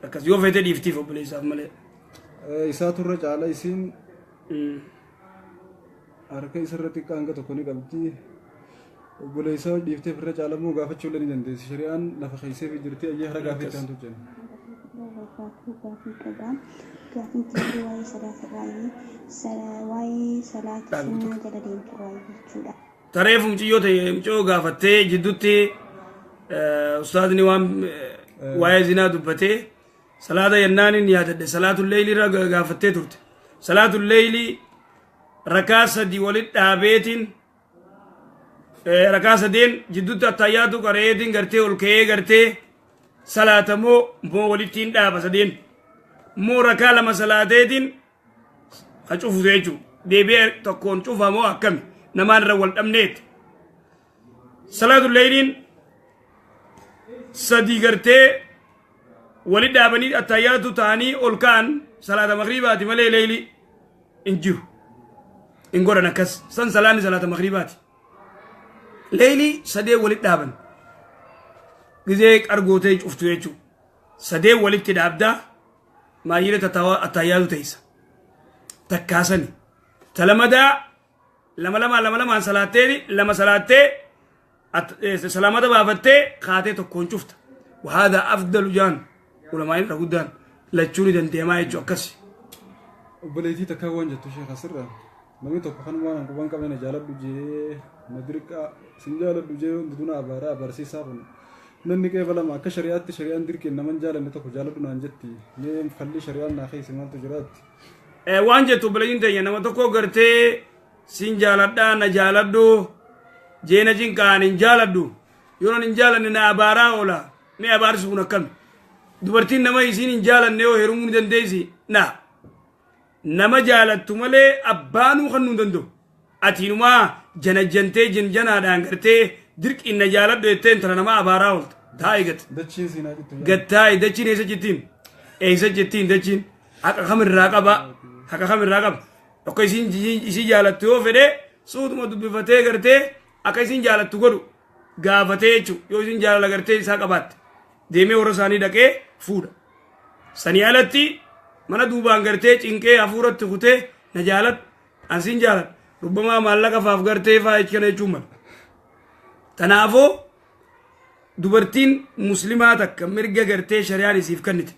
Akkas yoo feete dhiiftiif obboleessaaf malee. Isaatu irra caala, isiin harka isarra xiqqaa hanga tokko ni qabdi. Obboleessaa dhiifteef irra caalamoo gaafachuu illee ni dandeessi. Shari'aan lafa keesseef jirti. Ayyee, hara gaafii itti aantu jenna. Barbaadu gaafii qaba. Gaafiin kiyya waa'ee salaata irraa, waa'ee salaata sunnaa jala deemtu irraa jechuudha. Tareef mucayyoo ta'e, mucayyoo gaafattee jidduutti ustaazni waan waa'ee zinaa dubbatee salaata yennaan inni yaadadhe, salaatul leeyli irra gaafattee turte. Salaatul leeyli rakaa sadi walit dhaabeetiin, rakaa sadeen jidduutti attayyaatu qareetiin gartee ol ka'ee gartee salaatamoo moo walittiin dhaaba sadeen moo rakaa lama salaateetiin ha cufu jechuudha. Deebi'ee tokkoon cufa moo akkami, namaan irra wal dhabneet. Salaatul leeyliin sadii gartee walit dhaabanii attayyaatu ta'anii ol ka'an salaata magriibaati malee leeyli hin jiru. Hin godhan akkas san, salaanni salaata magriibaati. Leeyli sadee walit dhaaban gizee qargootee cuftu jechuudha. Sadee walitti dhaabdaa maayyila attayyaatu teessa. Takkaasani. Talamadaa lama lamaan lama lamaan salaattee, lama salaattee salaamata baafattee kaatee tokkoon cufta. وهذا أفضل jaan ulamaan irra guddaan lachuu ni dandeemaa jechuu akkasi. Obboleettii takka waan jettu sheekh asirra, namni tokko kan waan quban qabne jaaladhu jee na dirqaa, sin jaaladhu jee hundi duna abaaraa abarsiisaa, kun namni qeefa lama akka shari'aatti shari'aan dirqiin naman jaalanne tokko jaaladhu naan jetti, mee falli shari'aan naa keessa maaltu jiraatti? Waan jettu obboleettiin teenya, nama tokko gartee sin jaaladhaa na jaaladhu jeena cinqaan hin jaaladhu, yoo hin jaalanne na abaaraa oola, mee abaarsi kun akkami? Dubartiin nama isiin hin jaalanne yoo heerumuu ni dandeessi? Na nama jaalattu malee abbaanuu kan nu danda'u. Atiinumaa janajjantee jinjanaadhaan gartee dirqiin na jaaladhu jettee intala nama abaaraa oolta. Taa'e gad. Dachiin siinaa jettu. Gattaa'e, dachiin eessa jettiin? Eessa jettiin dachiin? Haqa kamirraa qaba? Haqa kamirraa qaba? Akka isiin isii jaalattu yoo fedhe suutuma dubbifatee gartee akka isiin jaalattu godhu gaafatee jechuudha. Yoo isiin jaalala gartee isaa qabaatte deemee warra isaanii dhaqee fuudha. Sanii alatti mana duubaan gartee cinqee hafuuratti kutee na jaaladhu, ansiin jaaladhu, rubbamaa maallaqa faaf gartee faa kana jechuun mala. Kanaafuu dubartiin muslimaa takka mirga gartee shari'aan isiif kennite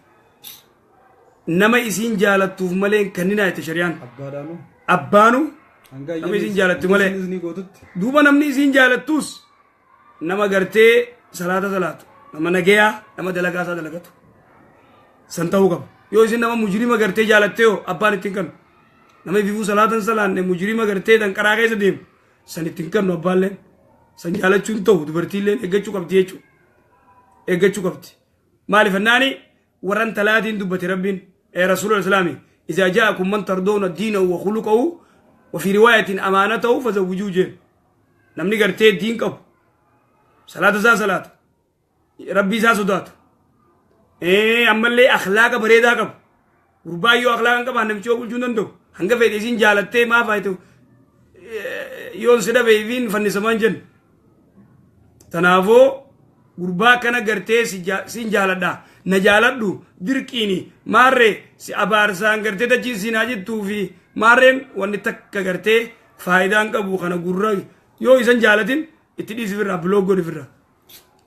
nama isiin jaalattuuf malee hin kenninaa jette shari'aan. Abbaadhaanu. Abbaanu Hanga nama isiin jaalattu malee. Isin gootutti. Duuba namni isiin jaalattus nama gartee salaata salaatu, nama nagayaa, nama dalagaa isaa dalagatu san ta'uu qaba. Yoo isin nama mujrima gartee jaalattee hoo, abbaan ittiin kennu. Nama ififuu salaatan salaanne, mujrima gartee danqaraa keessa deemu san ittiin kennu, abbaalleen san jaalachuu hin ta'u. Dubartiilleen eeggachuu qabdi jechuudha. Eeggachuu qabdi. Maaliif ennaani warran talaatiin dubbate rabbiin rasuula islaami, إذا جاءكم من ترضون دينه وخلقه وفي رواية أمانته فزوجوه jeen. Namni gartee diin qabu, salaata isaa salaatu, rabbii isaa sodaatu, ammallee akhlaaqa bareedaa qabu. Gurbaa yoo akhlaaqa hin qabaan namichi yoo bulchuu hin danda'u. Hanga fedhe isin jaalattee maaf haa ta'u, yoon si dhabe ifiin fannisamaan jennu. Tanaafuu gurbaa kana gartee sin jaaladha na jaaladhu dirqiini maarree si abaarsaan gartee dachiin siinaa jettuu fi maarreen wanni takka gartee faayidaan qabu kana gurra yoo isan jaalatin itti dhiisi, firraa block godhi, firraa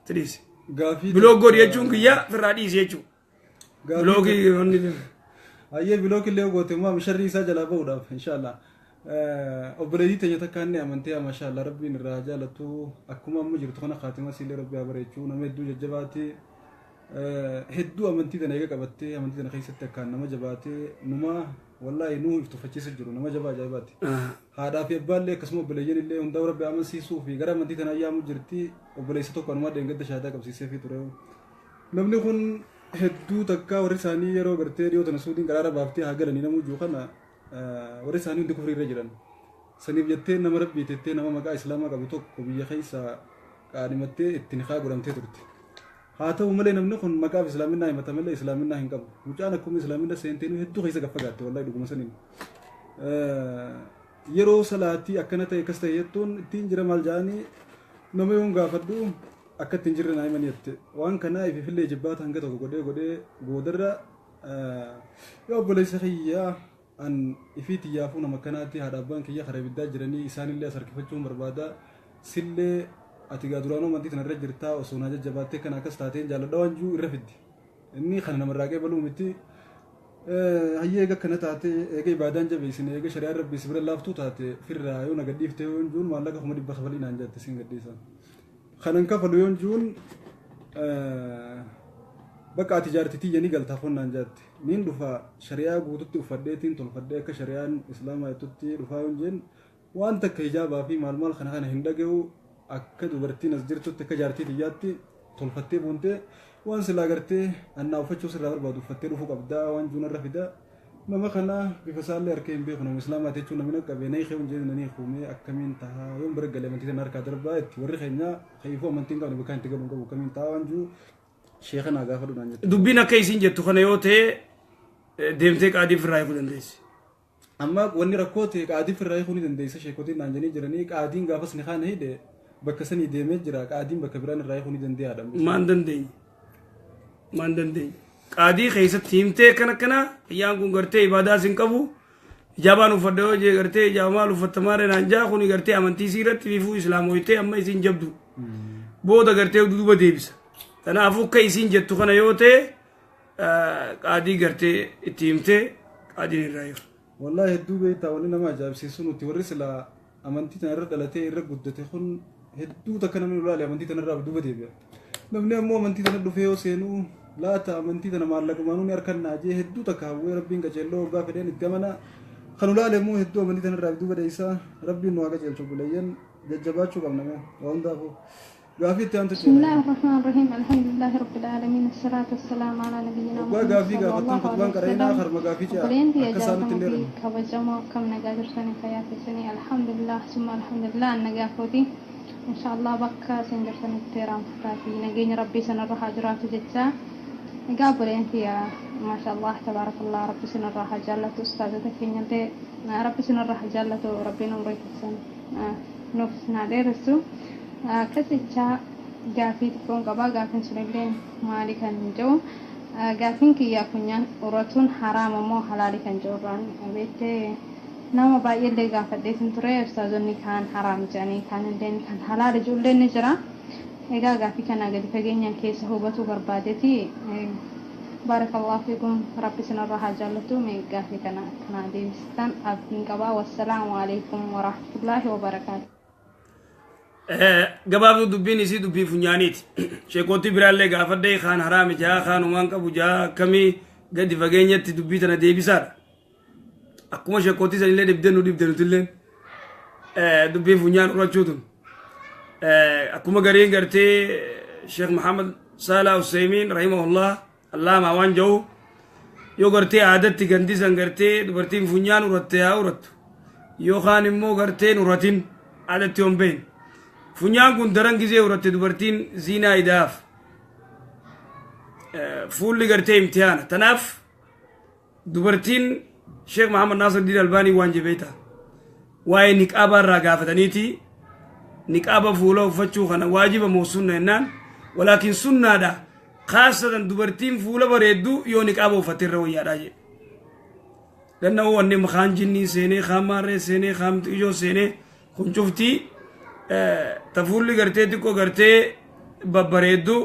itti dhiisi. Gaafii. Block godhi jechuun kiyya firraa dhiisi jechuudha. Blockii wanni. Ayyee, block illee goote immoo sharrii isaa jalaa bahuudhaaf inshaallah. Obboleettii teenya takka inni amantee, maashaallah, rabbiin irraa jaalattu, akkuma amma jirtu kana khaatima siillee rabbi haa bareechuu, nama hedduu jajjabaate, hedduu amantii tana eega qabattee amantii tana keessatti akkaan nama jabaatee, numa wallaahi nuu if tuffachiisa jiru, nama jabaa ajaa'ibaati. Haadhaa fi abbaallee akkasuma obboleeyyan illee hundaa rabbi amansiisuu fi gara amantii tanaa yaamu jirti. Obboleessa tokko anumaa dheengadda shaataa qabsiisee fi ture. Namni kun hedduu takka warri isaanii yeroo gartee dhiyoo tana suutiin qaraara baaftee haa galanii namuu jiru kana, warri isaanii hundi kufrii irra jiran. Saniif jettee nama rabbii tettee nama maqaa islaamaa qabu tokko biyya keessaa qaadhimattee ittiin haa godhamtee turte. Haa ta'u malee namni kun maqaaf islaaminaa himata malee islaaminaa hin qabu. Mucaan akkuma islaaminaa seentee hedduu keessa gaffagaatte, wallahi dhuguma saniin. Yeroo salaatii akkana ta'e akkas ta'e jettuun ittiin jira maal jedhanii nama yoon gaafadhu akka ittiin jirre naa himanii jette. Waan kanaa ififillee jibbaata hanga tokko godhee godhee boodarra yoo obboleessa kiyyaa an ifii tiyyaafuu nama akkanaatti haadha abbaan kiyya karaa ibiddaa jiranii isaanillee as harkifachuun barbaada sillee ati gaa duraanuu amantii tana irra jirtaa osoo naa jajjabaattee kana akkas taateen jaaladha waan jiru irra fiddi. Inni kana namarraa qeebaluu miti. Hayyee eega akkana taate eega ibaadaan jabeessine eega shari'aan rabbii si bira laaftuu taate firraa yoo na gadhiifte yoon juun maallaqa 100,000 kafalii naan jette siin gadhiisa. Kanan kafalu yoon juun bakka ati jaarti tiyya ni galtaa foon naan jette. Niin dhufa shari'aa guututti uffadheetiin tolfadhee akka shari'aan islaamaa jettutti dhufaa yoon jeen waan takka hijaabaa fi maal maal kana kana hin dhaga'u akka dubartiin as jirtutti akka jaartii tiyyaatti tolfattee buuntee waan silaa gartee annaa uffachuu sirraa barbaadu uffattee dhufuu qabdaa waan juunarra fida. Nama kana bifa isaallee harkee hin beeku nama islaamaati jechuun namni qabe na hiikee hundee nanii kuumee akkamiin tahaa yoon bira galee amantii tana harkaa darbaa itti warri keenya kayifuu amantii hin qabne bakka itti galu hin qabu akkamiin tahaa waan jiru sheeka naa gaafadhu naan jette. Dubbiin akka isin jettu kana yoo ta'e deemtee qaadii ofirraa hiikuu dandeessi. Amma wanni rakkoo ta'e qaadii ofirraa hiikuu ni dandeessa sheekotiin naan jedhanii jiranii qaadiin gaafas ni kaana hidhe bakka sanii deemee jira qaadiin bakka biraan irraa hiikuu ni dandeeyaadha. Maan dandeenye? Maan dandeenye? Qaadii keessatti himtee akkana akkana kiyyaan kun gartee ibaadaas hin qabu hijaabaan uffadha yoo jee gartee hijaaba maal uffatta maarree naan jaa kun gartee amantii isii irratti fiifuu islaamoytee amma isiin jabdu booda gartee duuba deebisa. Kanaafuu akka isiin jettu kana yoo ta'e qaadii gartee itti himtee qaadiin irraa hiiku. Wallahi hedduu beektaa wanni nama ajaa'ibsiisu nuti warri silaa amantii tana irra dhalatee irra guddate kun hedduu takka namni nu laale amantii tana irraa duuba deebi'a. Namni ammoo amantii tana dhufee yoo seenu laata amantii tana maallaqumaanuu ni harkannaa jee hedduu takka hawwee rabbiin qaceelloo hoggaa fedheen itti amana. Kan nu laale immoo hedduu amantii tana irraa duuba deessa rabbiin nu haa qaceelchu obboleeyyan jajjabaachuu qabna mee waa hundaafuu. Gaafii itti aantu بسم الله الرحمن الرحيم الحمد لله رب العالمين الصلاة والسلام على نبينا Waggaa محمد gaafii صلى gaafattan الله عليه khutbaan qara'inaa وسلم harma gaafii ce'a Obboleen tiyya akka isaanitti hin jaalatamuu fi dheeranne. kabajamoo akkam nagaa jirtanii fayyaa keessanii alhamdulillah summa alhamdulillah nagaa kooti inshallah bakka isin jirtanitti raamfataa fi nageenya rabbii sanarra haa jiraatu jecha egaa obboleen tiyya maasha allah tabaarakallah rabbi sinarra haa jaallatu ustaazota keenyallee rabbi sinarra haa jaallatu rabbiin umrii keessan nuuf isin haa dheeressu akkas jechaa gaafii xiqqoon qabaa gaafiin sunillee maali kan jedhu gaafiin kiyyaa funyaan uratuun haraama moo halaali kan jedhu irraan beektee nama baay'eellee gaafadheetin ture ustaazonni kaan haraam jedhanii kaan illee kan halaali jedhullee ni jira. Egaa gaafii kana gadi fageenyaan keessa hubatuu barbaadeeti. Baarakallahu fiikum rabbi sinarraa haa jaallatu mee gaafii kana kanaa deebistan abdiin qabaa wassalaamu alaikum warahmatullaahi wabarakaatu. Gabaabduu dubbiin isii dubbii funyaaniiti. Sheekootii biraallee gaafadhee kaan haraami jaa kaan humaan qabu jaa akkamii gadi fageenyatti dubbii tana deebisaadha. Akkuma sheekootii sanillee dhibdee nu dhibde nutilleen dubbii funyaan urachuu tun. Akkuma gariin gartee Sheekh Muhammad Salah Usaymiin rahimahullah allaamaa waan jedhu yoo gartee aadatti gandisan gartee dubartiin funyaan uratte haa urattu yookaan immoo gartee hin uratin aadatti yoon beekne. Funyaan kun daran gizee uratte dubartiin ziinaa idaaf fuulli gartee imtihaana. Tanaaf dubartiin Sheekh Muhammad Naasir Diin Albaanii waan jebeeta. Waa'ee niqaabaa irraa gaafataniiti niqaaba fuula uffachuu kana waajiba moo sunna jennaan walaakin sunnaadha khaasatan dubartiin fuula bareeddu yoo niqaaba uffatte irra wayyaadha jedhe. Lanna'uu wanni kaan jinniin seenee kaan maarree seenee kaan ijoo seenee kun cuftii ta fuulli gartee xiqqoo gartee babbareeddu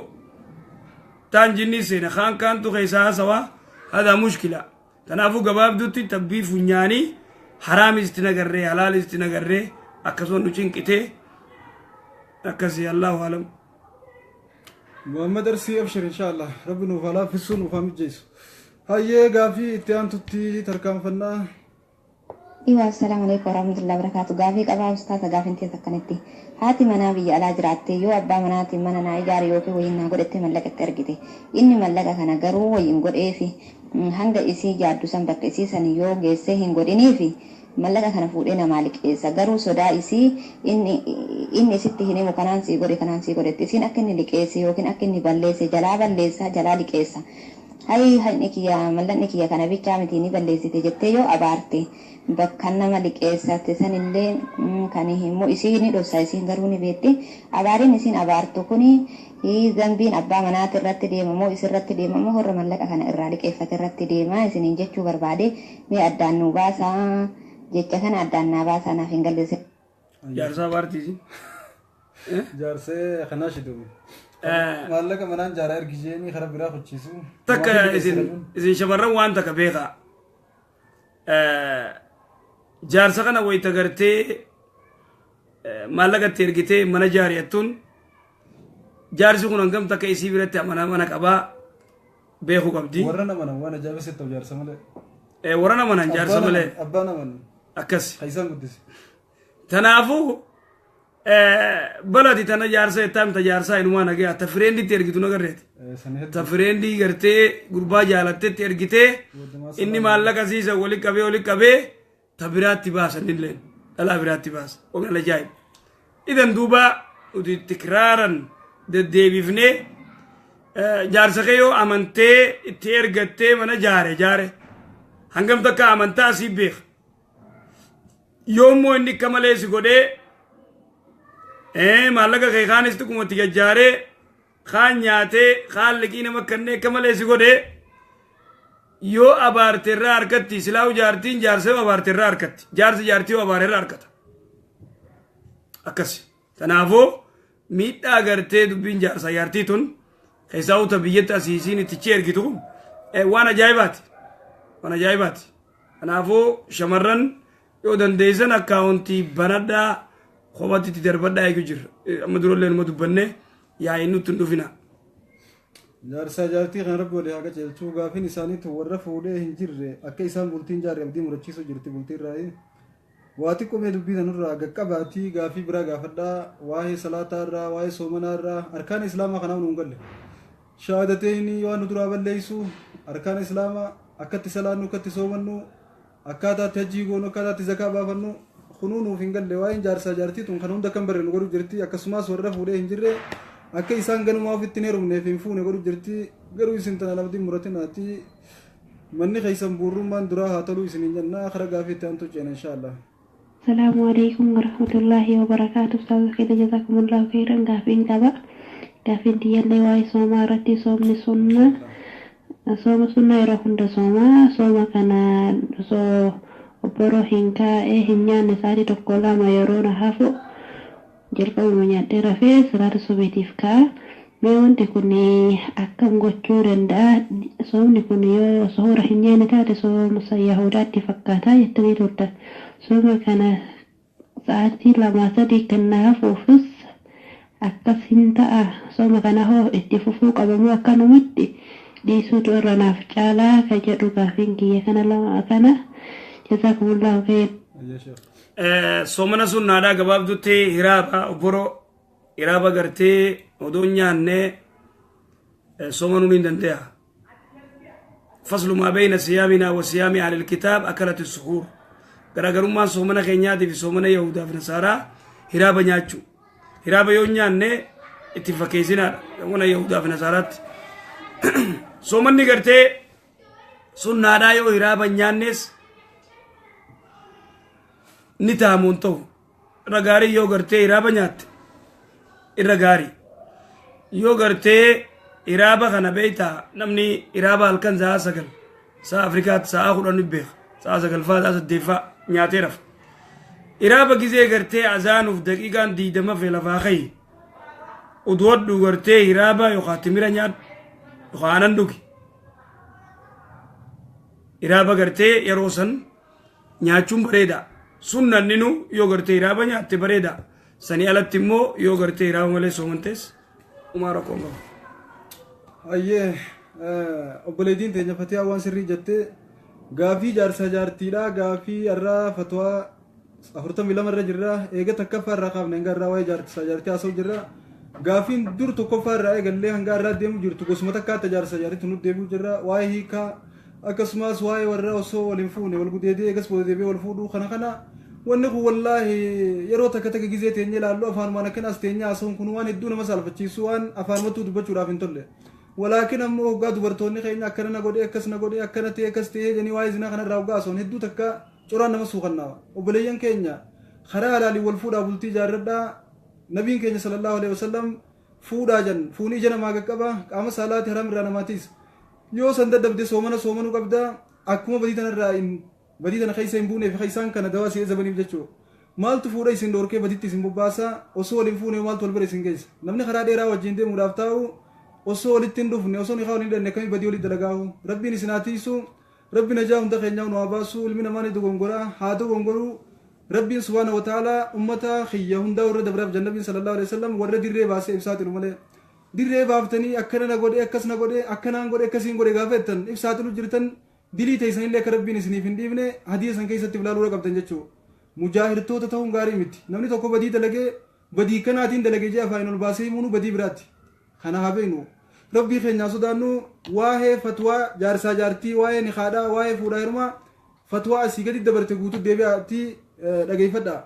taan jinnii seene kaan kaantu keessaa haasawaa hadaa mushkila. Kanaafuu gabaabduutti tabbii funyaanii haraamis itti nagarree halaalis itti nagarree akkasuma nu cinqitee akkasii allahu alam. Muhammad Arsii abshir inshallah rabbi nuuf haa laaffisuu nuuf haa mijjeessu. Hayyee gaafii itti aantutti tarkaanfannaa. Iwa assalaamu alaikum warahmatullahi wabarakatuh. Gaafii qabaa ustaaza gaafiin teessa akkanatti. Haati manaa biyya alaa jiraatte yoo abbaa manaatiin mana naa ijaare yookiin wayiin naa godhette mallaqa itti ergite. Inni mallaqa kana garuu wayiin godheefi hanga isii yaaddu san bakka isii san yoo geessee hin godhiniifi mallaqa kana fuudhee namaa liqeessa. Garuu sodaa isii inni inni isitti hin himu kanaan sii godhe kanaan sii godhetti. Isiin akka inni liqeesse yookiin akka inni balleesse jalaa balleessa jalaa liqeessa. Hayi haqni kiyya mallaqni kiyya kana bichaa miti ni balleessite jettee yoo abaarte Bakka nama liqeessate sanillee kan immoo isiin ni dhoksa, isiin garuu ni beekti. Abaariin isiin abaartu kuni zambiin abbaa manaati irratti deema moo isirratti deema moo warra mallaqa kana irraa liqeeffate irratti deema isiniin jechuu barbaade. Mee addaan nuu baasaa, jecha kana addaan naa baasaa, naaf hin galle. Jaarsaa abaartiisi. Jaarsee kanaa shidu. Maallaqa manaan jaaraa ergisheenii karaa biraa kuchiisu. Takka isin shamarran waan takka beekaa. Jaarsa kana wayita gartee maallaqa itti ergitee mana jaariyattuun, jaarsi kun hangam takka isii biratti amanaa mana qabaa beekuu qabdi. Warra amanan waan ajaa'iba sitti ta'u jaarsa malee. Warra amanan jaarsa malee. Abbaan amanan. Akkas. Kan isaan guddise. Tanaafuu balati tana jaarsa jettaa ta jaarsaa inumaa nagaya ta frienditti ergitu nagarreeti. Ta friendii gartee gurbaa jaalattetti ergitee, inni maallaqa siisa wali qabee wali qabee ta biraatti baasanillee dhalaa biraatti baasa. Waan ajaa'ib. Idan duuba nuti tikraaran deddeebifnee, jaarsa kee yoo amantee itti ergattee mana jaare jaare, hangam takka amantaa sii beeka. Yoommoo inni akka malee si godhee maallaqa kee kaanis xiqquma itti gajjaaree, kaan nyaatee, kaan liqii nama kennee akka malee si godhee, yoo abaarte irraa harkatti. Silaa jaartiin jaarsa yoo abaarte irraa harkatti, jaarsi jaartii yoo abaare irraa harkata. Akkas. Kanaafuu miidhaa gartee dubbiin jaarsa jaartii tun keessaa uta biyyatti asiisiin ittichi ergitu kun waan ajaa'ibaati, waan ajaa'ibaati. Kanaafuu shamarran yoo dandeessan akkaawuntii banadhaa, kophatti itti darbadhaa eegu jirra. Amma durallee numa dubbanne, yaa'in nutti hin dhufina. Jaarsaa jaartii kan Rabbi walii haa qajeelchuu. Gaafiin isaaniitu warra fuudhee hin jirre akka isaan bultiin jaarre abdii murachiisuu jirti bultii irraa. Waa xiqqoo mee dubbii tanurraa gaqqabaatii gaafii biraa gaafadhaa. Waa'ee salaataa irraa, waa'ee soomanaa irraa, arkaan islaamaa kanaaf nuun galle. Shahaadateeni waan nu duraa balleessu, arkaan islaamaa, akkatti salaannu, akkatti soomannu, akkaataatti hajjii goonu, akkaataatti zakaa baafannu kunuu nuuf hin galle. Waa'een jaarsaa jaartii tun kan hunda kan barre nu godhu jirti. Akkasumas warra fuudhee hin jirre akka isaan ganumaa ofitti hin heerumneef hin fuune godhu jirti. Garuu isin tana abdiin muratinaati, manni keessan buurrummaan duraa haa toluu isiniin jennaa. Kara gaafii itti aantu ceena, inshaallah. السلام عليكم ورحمة الله وبركاته. أستاذ كده جزاكم الله خيرا. Gaafiin qaba. Gaafiin tiyyallee waa'ee soomaa irratti. Soomni sunna, sooma sunna yeroo hunda soomaa, sooma kana osoo obboroo hin kaa'ee hin nyaanne sa'aatii 1 2 yeroo na hafu jalqabuma nyaadhee rafee salaata subiitiif ka'a. Mee wanti kun akkam gochuu danda'a? Soomni kun yoo soora hin nyaanne taate sooma Yahudaatti fakkaata jettanii turtan. Sooma kana sa'aatii 2 3 kan na hafuufis akkas hin ta'a? Sooma kana hoo itti fufuu qabamoo akkanumatti dhiisuutu irra naaf caalaa ka jedhu gaafiin kiyya kana lama kana. جزاكم الله خير. Soomana sunnaadhaa gabaabdutti hiraaba obboroo, hiraaba gartee odoo hin nyaanne soomanuu ni danda'a. فصل ما بين صيامنا وصيام أهل الكتاب أكلة السحور. Garaagarummaan soomana keenyaatii fi soomana Yahudaa fi Nasaaraa hiraaba nyaachuu. Hiraaba yoo nyaanne itti fakkeessinaadha. Soomana Yahudaa fi Nasaaraatti. Soomanni gartee sunnaadhaa yoo hiraaba nyaannes ni ta'amuun ta'u. Irra gaarii yoo gartee hiraaba nyaatte irra gaarii. Yoo gartee hiraaba kana beektaa, namni hiraaba halkan sa'a 9 sa'a Afrikaatti sa'a 10 ni beeka. Sa'a 9 faa, sa'a 8 faa nyaatee rafa. Hiraaba gizee gartee azaanuuf daqiiqaan 20 fe lafaa kayi. Uduwadhu gartee hiraaba yookaan timira nyaadhu yookaan aanan dhugi. Hiraaba gartee yeroo san nyaachuun bareeda. Sunnanninu yoo gartee hiraaba nyaatte bareeda. Sanii alatti immoo yoo gartee hiraaba malee soomantes umaa rakkoo hin qabu. Hayyee, obboleettiin teenya Fatihaa waan sirrii jettee. Gaafii jaarsa jaartiidha. Gaafii irraa fatwaa 42 irra jirra. Eega takkaffaa irraa kaafne hanga irraa waa'ee jaarsa jaartii haasa'u jirra. Gaafiin dur tokkoffaa irraa eegallee hanga irraa deemu jirtu gosuma takkaatti jaarsa jaartii nu deebi'u jirra. Waa'ee hiikaa, akkasumas waa'ee warra osoo wal hin fuune wal gudeedee eegas booda deebi'ee wal fuudhuu kana. Wanni kun wallaahi yeroo takka takka gizee teenyee ilaallu afaanumaan akkanaas teenyee haasa'uun kun waan hedduu nama saalfachiisu, waan afaanumattuu dubbachuudhaaf hin tolle. Walaakin ammoo hoggaa dubartoonni keenya akkana na godhee, akkas na godhee, akkana ta'e, akkas ta'ee jedhanii waa'ee zinaa kanarraa hoggaa haasa'uun hedduu takka Coraan nama suukannaawa. Obboleeyyan keenya, karaa halaaliin wal fuudhaa bultii ijaarradhaa. Nabiin keenya sallallahu alaihi wasallam fuudhaa jan. Fuuni ija namaa qaqqaba, qaama saalaati haram irraa namaa tiisa. Yoo san dadhabde soomana soomanuu qabda. Akkuma badii tanarraa hin badii tana keessa hin buuneef isaan kana dawaa si zabaniif jechuu. Maaltu fuudha isin dhoorkee baditti isin bobbaasa? Osoo waliin fuune maaltu wal bira isin geessa? Namni karaa dheeraa wajjin deemuudhaaf taa'u osoo walitti hin dhufne, osoo nikaa waliin hidhanne, akkamii badii walitti dalagaahu? Rabbiin isin haa tiisu. Rabbi najaa hunda keenyaa nu haa baasu. Ilmi namaa ni dogongora, haa dogongoruu. Rabbiin subhaana wa ta'ala ummata kiyya hundaa warra dabraaf jannabiin sallallahu alaihi wasallam warra dirree baasee ibsaaxilu malee, dirree baaftanii akkana na godhe, akkas na godhe, akkanaan godhe, akkasiin godhe gaafa jettan ibsaaxilu jirtan. Dilii teessanillee akka Rabbiin isiniif hin dhiifne hadiisa san keessatti ilaaluudha qabdan jechuu. Mujaahirtoota ta'uun gaarii miti. Namni tokko badii dalagee, badii kanaatiin dalagee jee afaan ol baasee himuunu badii biraatti. Kana haa beeknu. Rabbii keenyaa sodaannu. Waa'ee fatwaa jaarsaa jaartii, waa'ee nikaadhaa, waa'ee fuudhaa heerumaa, fatwaa asii gadi dabarte guutuu deebi'aatti dhageeffadha.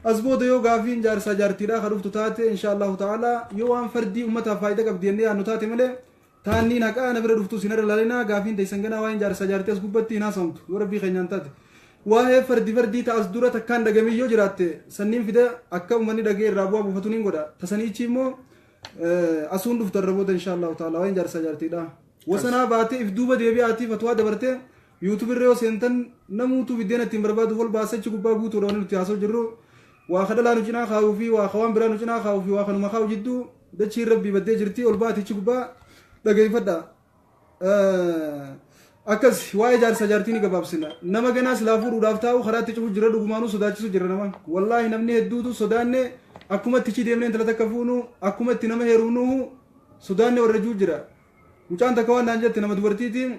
As booda yoo gaafiin jaarsaa jaartiidhaa ka dhuftu taate, insha Allahu ta'ala, yoo waan fardii ummataaf faayidaa qabdi jennee yaadnu taate malee, taanniin haqaa na bira dhuftu isin irra laalinaa. Gaafiin teessan ganaa waa'een jaarsaa jaartii as gubbatti hin haasamtu yoo Rabbii keenyaan taate. Waa'ee fardi fardii ta as dura takkaan dhagamee yoo jiraatte, sanniin fida akka uummanni dhagee irraa bu'aa buufatu niin godha. Tasaniichi immoo asuun dhuftu irra booda, insha Allahu ta'ala, waa'een jaarsaa jaartiidha. Wasanaa baatee if duuba deebi'aatii fatwaa dabartee YouTube irra yoo seentan, namuutu biddeen ittiin barbaadu ol baasachi gubbaa guutuudha. Wanni nuti haasa'u jirru waa kadhalaa nu cinaa kaa'uu fi waa waan biraa nu cinaa kaa'uu fi waa kanuma kaa'u jidduu dachiin Rabbii baddee jirti. Ol baatichi gubbaa dhageeffadha. Akkas waa'ee jaarsa jaartii ni gabaabsina. Nama ganaa silaa fuudhuudhaaf taa'u karaatti cufu jira, dhugumaanuu sodaachisu jira nama. Wallaahi namni hedduutu sodaanne, akkuma itti deemnee intala takka fuunu, akkuma itti nama heerumnuhu sodaanne warra juu jira. Mucaan takka waan naan jette, nama dubartiitiin,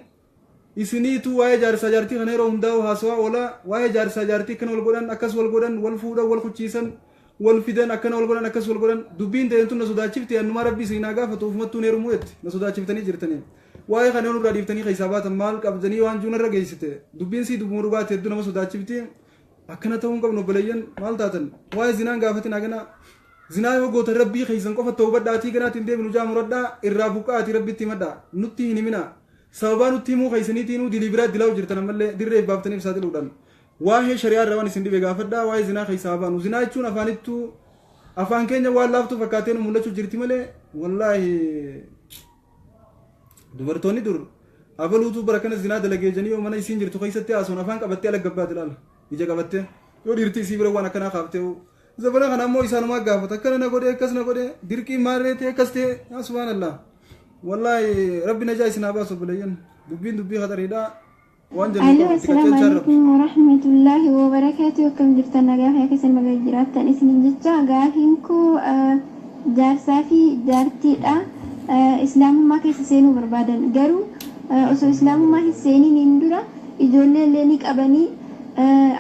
isiniitu waa'ee jaarsaa jaartii kana yeroo hundaa'u haasawaa oola, waa'ee jaarsaa jaartii akkana wal godhan, akkas wal godhan, wal fuudhan, wal kuchiisan, wal fidan, akkana wal godhan, akkas wal godhan, dubbiin ta'een tun na sodaachifte, annumaa Rabbii isin haa gaafatu, ufumattuun heerumuu jetti, na sodaachiftanii jirtanii. Waa'ee kana nurraa dhiiftanii keessaa baatan maal qabdanii waan juunarra geessite? Dubbiin sii dubbuma dhugaati, hedduu nama sodaachifti. Akkana ta'uu hin qabnu obboleeyyan, maal taatan? Waa'ee zinaan gaafatin hagana. Zinaa yoo gootan Rabbii keessan qofa ta'uu badhaatii ganaatiin deebinu jaa muradhaa, irraa buqqaatii Rabbitti himadhaa, nutti hin himinaa. Sababaa nutti himuu keessaniitiinuu dilii biraa dilaa'u jirtan. Ammallee dirree baaftaniif saaxiluudhaan waa'ee shari'aa irraa waan isin dhibe gaafadhaa. Waa'ee zinaa keessaa haa baanu. Zinaa jechuun afaanittuu afaan keenya waan laaftuu fakkaatee nu mul'achuu jirti malee, wallaahi dubartoonni dur abaluutu bara kana zinaa dalagee janii yoo mana isiin jirtu keessatti haasawun afaan qabattee ala gabbaati ilaala, ija qabattee, yoo dhiirti isii bira waan akkanaa kaaftee. Zabana kana ammoo isaanumaa gaafata, akkana na godhe, akkas na godhe, dirqii maalree ta'e, akkas ta'e. Yaa subhaanallah, wallaahi Rabbi najaa isin haa baasu obboleeyyan. Dubbiin dubbii khaxariidha waan jennu Aloo, qabu itti assalaamu qaceelchaan Rabbi. alaikum warahmatullahi wabarakatuh. Akkam jirtan? Nagaa fayyaa keessan baga jiraattan isinin jecha. Gaafiin koo jaarsaa fi jaartiidha. Islaamummaa keessa seenuu barbaadan, garuu osoo islaamummaa hin seeniin dura ijoollee illee ni qabanii,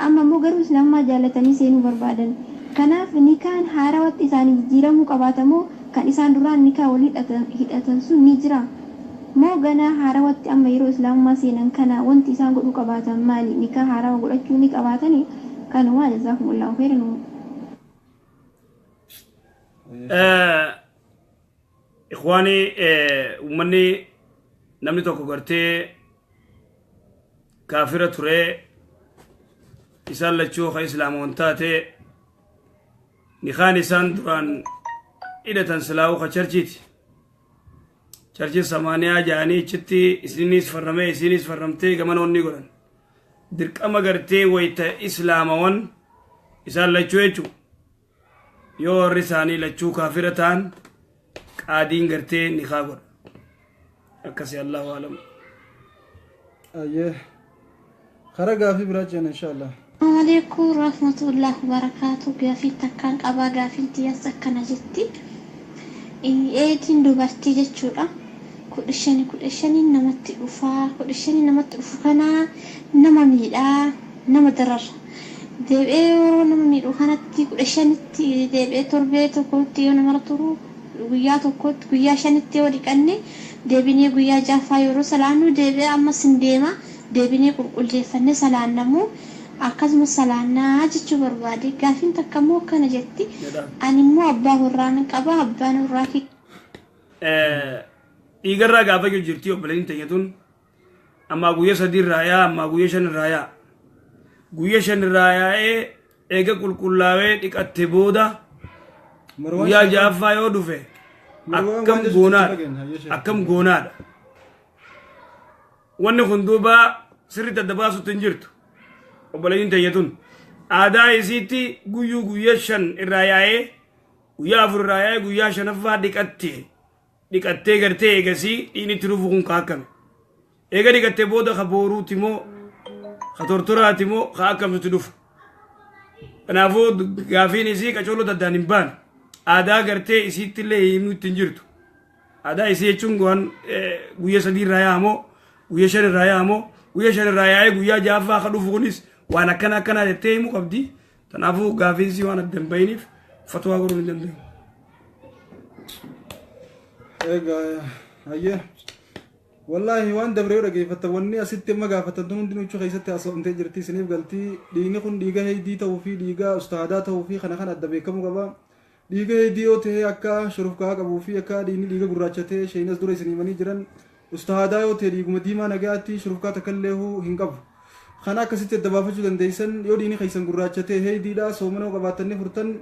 amma immoo garuu islaamummaa jaallatanii seenuu barbaadan. Kanaaf nikaan haarawatti isaanii jijjiiramuu qabaatamoo kan isaan duraan nikaa wal hidhatan sun ni jira moo ganaa haarawatti amma yeroo islaamummaa seenan kana wanti isaan godhuu qabaatan maali? Nikaa haarawa godhachuu ni qabaatanii? Kanumaa, jazaakumullahu khairan. Ikhwaani, uummanni namni tokko gartee kaafira ture, isaan lachuu ka islaamoon taate, nikaan isaan duraan hidhatan silaa'uu ka charchiiti. Charchii samaaniyaa jaanii ichitti isiniis farramee isinis farramtee gamanoonni godhan. Dirqama gartee wayta islaamawan isaan lachuu jechuu, yoo warri isaanii lachuu kaafira ta'an, qaadiin gartee nikaa godha. Akkasi, allahu alam. Ayyee, karaa gaafii biraa ceena inshaallah. Assalamu alaikum warahmatullahi wabarakatuh. Gaafii takkaan qabaa. Gaafiin tiyyaas akkana jetti. Eetiin dubartii jechuudha. 15 15n namatti dhufaa. 15n namatti dhufu kana nama miidhaa, nama darara. Deebi'ee yeroo nama miidhu kanatti 15tti deebi'ee torbee tokkotti yoo namarra turu, guyyaa tokkotti, guyyaa shanitti yoo dhiqanne, deebinee guyyaa ja'affaa yeroo salaannu deebi'ee ammas hin deema, deebinee qulqulleeffannee salaannamu akkasumas salaannaa jechuu barbaade. Gaafiin takka immoo akkana jetti: ani immoo abbaa warraa nan qaba, abbaan warraa kiyya Dhiigarraa gaafachuu jirti obboleettiin teenya tun. Ammaa guyyaa 3 irraa yaa, ammaa guyyaa 5 irraa yaa. Guyya 5 irraa yaa'ee eega qulqullaawee dhiqatte booda guyyaa 6ffaa yoo dhufe akkam goonaadha? Akkam goonaadha? Wanni kun duuba sirriitti adda baasutti hin jirtu. Obboleeyyiin teenya tun aadaa isiitti guyyuu guyya 5 irraa yaa'ee, guyyaa 4 irraa yaa'ee, guyyaa 5ffaa dhiqatte. Dhiqattee gartee eegasii dhiigni itti dhufu kun kaakkame. Eega dhiqattee booda ka booruuti moo, ka tortoraati moo, ka akkamtutti dhufa? Kanaafuu gaafiin isii qacooloo addaan hin baane. Aadaa gartee isiitti illee himuu itti hin jirtu. Aadaa isii jechuun waan guyya 3 irraa yaa'a moo, guyya 5 irraa yaa'a moo, guyya 5 irraa yaa'ee guyyaa 6ffaa ka dhufu kunis waan akkana akkanaa jettee himuu qabdi. Kanaafuu gaafiin isii waan adda hin bahiniif fatwaa godhuun hin danda'amu. Egaa hayyee. Wallaahi waan dabre yoo dhageeffattan, wanni asitti amma gaafatan tun hundinuu jechuu keessatti haasa'amtee jirti, isiniif galtii. Dhiigni kun dhiiga heeydii ta'uu fi dhiiga ustaadaa ta'uu fi kana kan adda beekamuu qaba. Dhiiga heeydii yoo ta'e akka shurufkaa qabuu fi akka dhiigni dhiiga gurraacha ta'e sheeynas dura isin himanii jiran. Ustaadaa yoo ta'e dhiiguma diimaa nagayaatti, shurufkaa takka illee hin qabu. Kana akkasitti adda baafachuu dandeessan: yoo dhiigni keessan gurraacha ta'e heeydiidha, soomana yoo qabaattan ni furtan,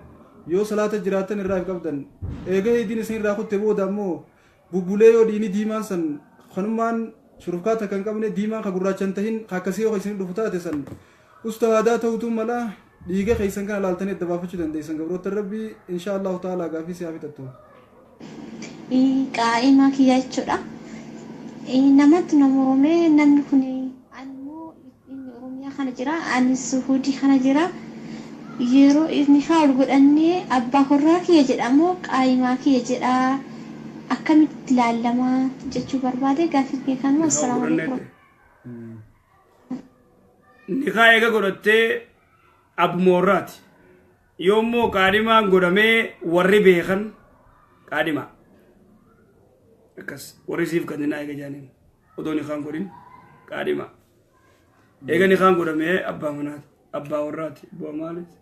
yoo salaata jiraattan irraa hin qabdan. Eega heeydiin isin irraa kutte booda ammoo bubbulee yoo dhiigni diimaan san kanummaan shurufkaa takka hin qabne, diimaan ka gurraacha hin tahin, ka akkasii yoo isin dhufu taate, san ustaadaa ta'utu mala. Dhiiga keessan kana laaltanii adda baafachuu dandeessan, gabroota Rabbii. Insha Allahu ta'ala gaafii si haa fixattu. Qaa'ima kiyya jechuudha. Namatti na moromee, namni kun ani immoo inni Oromiyaa kana jira, ani Suhudii kana jira. Yeroo inni haa ol godhannee abbaa horraa kiyya jedhamoo qaa'imaa kiyya jedha, akkamitti ilaalamaa jechuu barbaade. Gaaffii kee kanuma. Assalaamu alaikum. Nikaa eega godhattee abbuma warraati. Yoommoo qaadhimaan godhamee warri beekan qaadhimaa. Akkas warri siif kenninaa eega jaaniin odoo nikaan godhin qaadhimaa. Eega nikaan godhamee abbaa manaati. Abbaa warraati. Bu'aa maaliiti?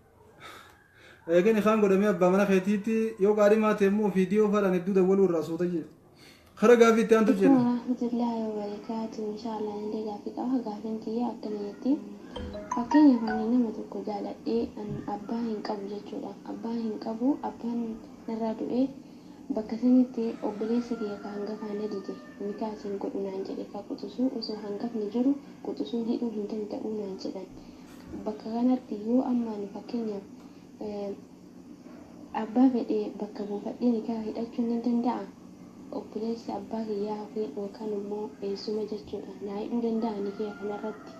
Eega nikaan godhamee abbaa mana keetiitti, yoo qaadhimaa ta'e immoo viidiyoo faadhaan hedduu dawwaluu irraa suuta jee. Kara gaafii itti aantu Alaikum ceena. warahmatullahi wabarakatuh. Inshallah anillee gaaffii qaba. Gaaffiin tiyya akkana jetti: fakkeenyaaf ani nama tokko jaaladhee, an abbaa hin qabu jechuudha, abbaa hin qabu, abbaan narraa du'e. Bakka sanitti obboleessi kiyya ka hangafaa na dide, nikaa sin godhu naan jedhe. Ka quxusuu osoo hangafni jiru quxusuun hidhuu hin danda'u naan jedhan. Bakka kanatti yoo amma ani fakkeenyaaf abbaa fedhe bakka buufadhee nikaa hidhachuun ni danda'a? Obboleessi abbaa kiyyaa hafee yookaan immoo eessuma jechuudha, naa hidhuu danda'a nikaa kanarratti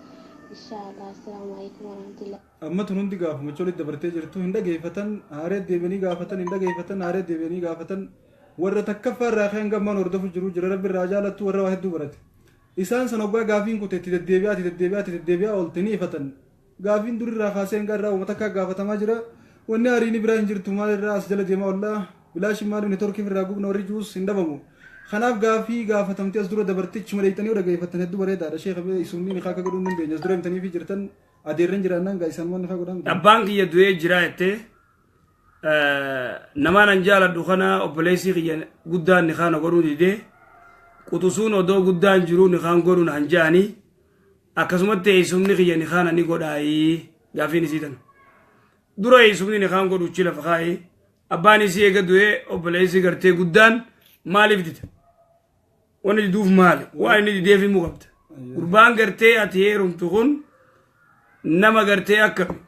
inshaallah? Assalaamu alaikum warahmatullahi. Amma tun hundi gaafuma walitti dabartee jirtu, hin dhageeffatan, haaree deebi'anii gaafatan, hin dhageeffatan, haaree deebi'anii gaafatan. Warra takkaffaa irraa ka'an gammaan hordofu jiru jira. Rabbi irraa jaalattu, warra waa hedduu barate. Isaan san hoggaa gaafiin kute itti deddeebi'aa, itti deddeebi'aa, itti deddeebi'aa oolte ni ifatan. Gaafiin durirraa kaasee hanga irraa uummata akka gaafatamaa jira. Wanni hariini biraa hin jirtu. Maal irraa as jala deemaa oollaa? Bilaashin maaliif networkii irraa gubna warri juus hin dhabamu. Kanaaf gaafii gaafatamtee as dura dabartichi malee yoo dhageeffatan hedduu bareedaadha. Sheekh sunni ni akka godhuu hin dandeenye. As dura himtanii fi jirtan adeerran jiraannaan gaa isaan waan godhaa miti. Abbaan kiyya du'ee jira jettee, namaan an jaaladhu kana obboleessi kiyya guddaan nikaan godhuu didee, quxusuun odoo guddaan jiruu nikaan godhu naan ja'anii, akkasumatti eessumni kiyya nikaana ni godhaayii? Gaafiin isii tana. Dura eessumni nikaan godhuchi lafa kaa'ee, abbaan isii eega du'ee obboleessi gartee guddaan maaliif dida? Wanni diduuf maali? Waan inni dideef himuu qabda. Gurbaan gartee ati heerumtu kun nama gartee akkami?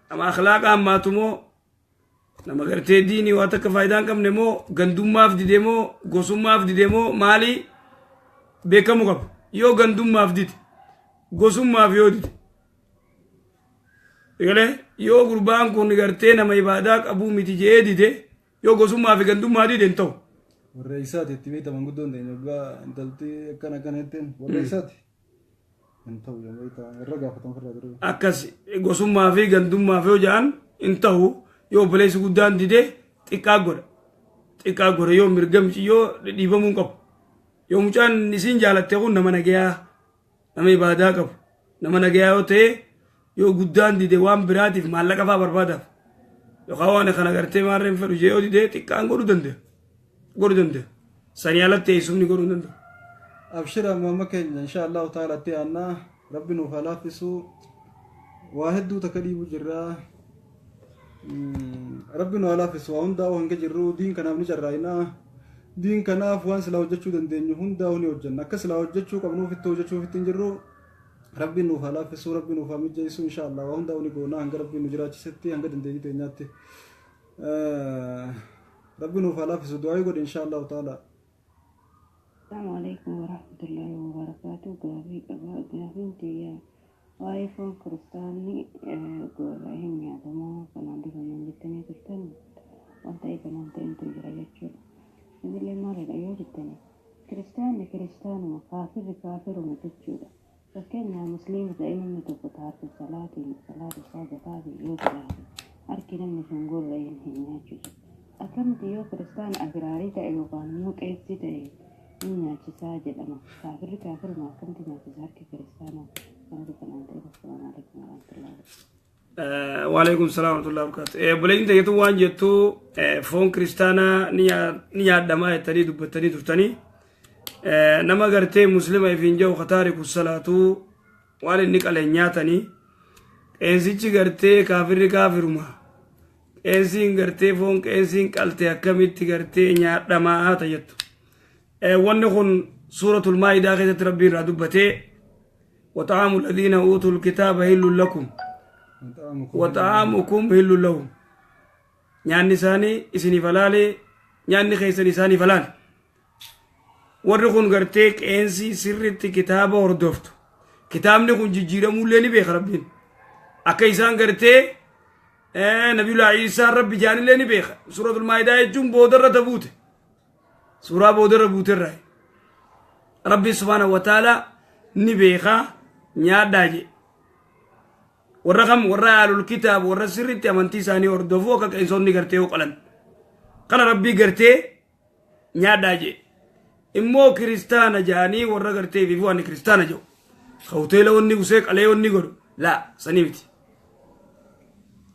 Nama akhlaaqa hammaatu moo, nama gartee diinii waa takka faayidaa hin qabne moo, gandummaaf dide moo, gosummaaf dide moo maali beekamuu qaba. Yoo gandummaaf dide, gosummaaf yoo dide, egalee yoo gurbaan kun gartee nama ibaadaa qabuu miti jedhee dide, yoo gosummaa fi gandummaa dide hin ta'u. Warra isaati itti beektaman guddoon ta'e waggaa intalti akkana akkana jetteen warra isaati. Hin ta'u beektaa warra gaafatamu ofirraa ture. Akkas gosummaa fi gandummaa fi yoo jedhan hin ta'u. Yoo obboleessi guddaan dide xiqqaa godha. Xiqqaa godha yoo mirga yoo dhiibamuu hin qabu. Yoo mucaan isiin jaalatte kun nama nagayaa, nama ibaadaa qabu, nama nagayaa yoo ta'e, yoo guddaan dide waan biraatiif maallaqa fa'aa barbaadaaf yookaan waan kana gartee maarreen fedhu jee yoo dide xiqqaan godhuu danda'a. Godhuu danda'a. Sanii alatti eessumni godhuu hin danda'u. Abshira mamma keenya, insha Allahu ta'ala itti aannaa, Rabbi nuuf haa laaffisu. Waa hedduu takka dhiibu jirra. Rabbi nu haa laaffisu. Waa hundaa'u hanga jirru diin kanaaf ni carraa'ina. Diin kanaaf waan silaa hojjechuu dandeenyu hundaa'u ni hojjenna. Akka silaa hojjechuu qabnuufitti hojjechuufitti hin jirru. Rabbiin nuuf haa laaffisu, Rabbi nuuf haa mijjeessu, insha Allah waa hundaa'u ni goona hanga Rabbiin nu jiraachisetti, hanga dandeettii teenyaatti. Rabbi nuuf haa laaffisu, du'aa godhi insha Allah ta'ala. Assalamu alaikum warahmatullahi wabarakatuh. Gaafii qaba. Gaafiin tiyya waa'ee foon kiristaanni gorra'ee hin nyaatamu kanaan dura naan jettanii turtan, wanta kanaan ta'intu jira jechuudha. Inillee maalidha yoo jettani, kiristaanni kiristaanuma, kaafirri kaafiruma jechuudha. Fakkeenyaaf, musliima ta'e namni tokko taarika salaatiin salaata isaa zakaatiin yoo jiraate, harki namni sun gorra'een hin nyaachisu. Akkamitti yoo kiristaana agiraarii ta'e yookaan immoo qeessii ta'e hin nyaachisaa jedhama? Kaafirri kaafiruma, akkamitti nyaachisa harki kiristaanaa? Kanatu kanaan ta'e. Assalaamu alaikum warahmatullahi. Waalaikum salaam warahmatullahi wabarakatuh. Obboleettiin ta'etu waan jettu, foon kiristaanaa ni nyaadhamaa jettanii dubbattanii turtanii. Nama gartee muslima ifiin jedhu kataariku salaatuu waan inni qale hin nyaatanii. Qeensichi gartee kaafirri kaafiruma. Qeensiin gartee foon qeensiin qalte akkamitti gartee nyaadhamaa haata jettu. Wanni kun suuratul maa'idaa keessatti rabbiin irraa dubbatee, وطعام الذين أوتوا الكتاب حل لكم وطعامكم حل لهم. Nyaanni isaanii isiniif halaale, nyaanni keessan isaaniif halaale. Warri kun gartee qeensii sirritti kitaaba hordoftu. Kitaabni kun jijjiiramuullee ni beeka rabbiin. Akka isaan gartee nabiyullah Iisaan rabbi jaanillee ni beeka. Suuratul maayidaa jechuun boodarra tabuute, suuraa boodarra buuterraa. Rabbi subhaanahu wa ta'ala ni beeka, nyaadhaa je. Warra kam? Warra alul kitaab, warra sirritti amantii isaanii hordofuu, akka qeensonni gartee yoo qalan kana rabbii gartee nyaadhaa je. Immoo kiristaana jaanii warra gartee fi waan kiristaana jedhu ka hoteela wanni usee qalee wanni godhu, laa, sanii miti,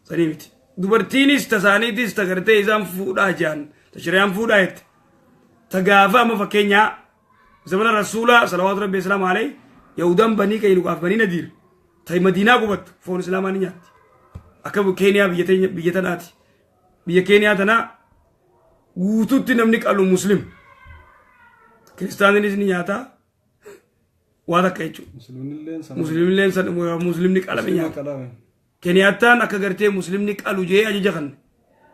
sanii miti. Dubartiinis tasaaniitis ta gartee isaan fuudhaa jaan, ta shari'aan fuudhaa jette, ta gaafa amma fakkeenyaa zamana rasuulaa salawaatu rabbi islaam alayhi, yahudan banii qaynuqaaf banii nadiir ta madiinaa qubattu foon islaamaa ni nyaatti. Akka Keeniyaa biyya teenya, biyya tanaati, biyya Keeniyaa tanaa guututti namni qalu muslim, kiristaaninis ni nyaata waa takka jechuudha. Muslimilleen san muslimni qalame nyaata. Keeniyaattaan akka gartee muslimni qalu jee ajaja kan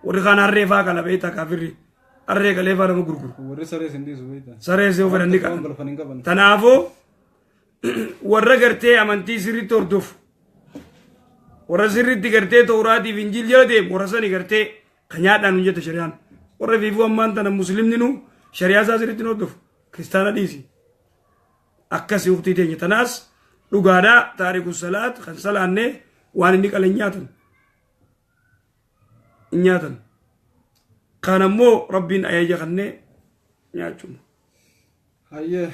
warri kaan harree faa qala beektaa, kaafirri harree qalee faa nama gurguru. Warri saree sin dhiisu beektaa. Saree yoo fedhan ni Waan qalan. balfan hin qaban. Tanaafuu warra gartee amantii sirriitti hordofu, warra sirriitti gartee Tawraatiif Injiil jala deemu, warra sani gartee kan nyaadhaan hin jette shari'aan. Warra fiifuu ammaan tana muslimni nu shari'aa isaa sirriitti hin hordofu, kiristaana dhiisi. Akkasii uktii teenya tanaas dhugaadhaa, taariku salaat kan salaanne waan inni qale hin nyaatan. Hin nyaatan. Kan ammoo rabbiin ajaja kannee nyaachuma. Hayyee.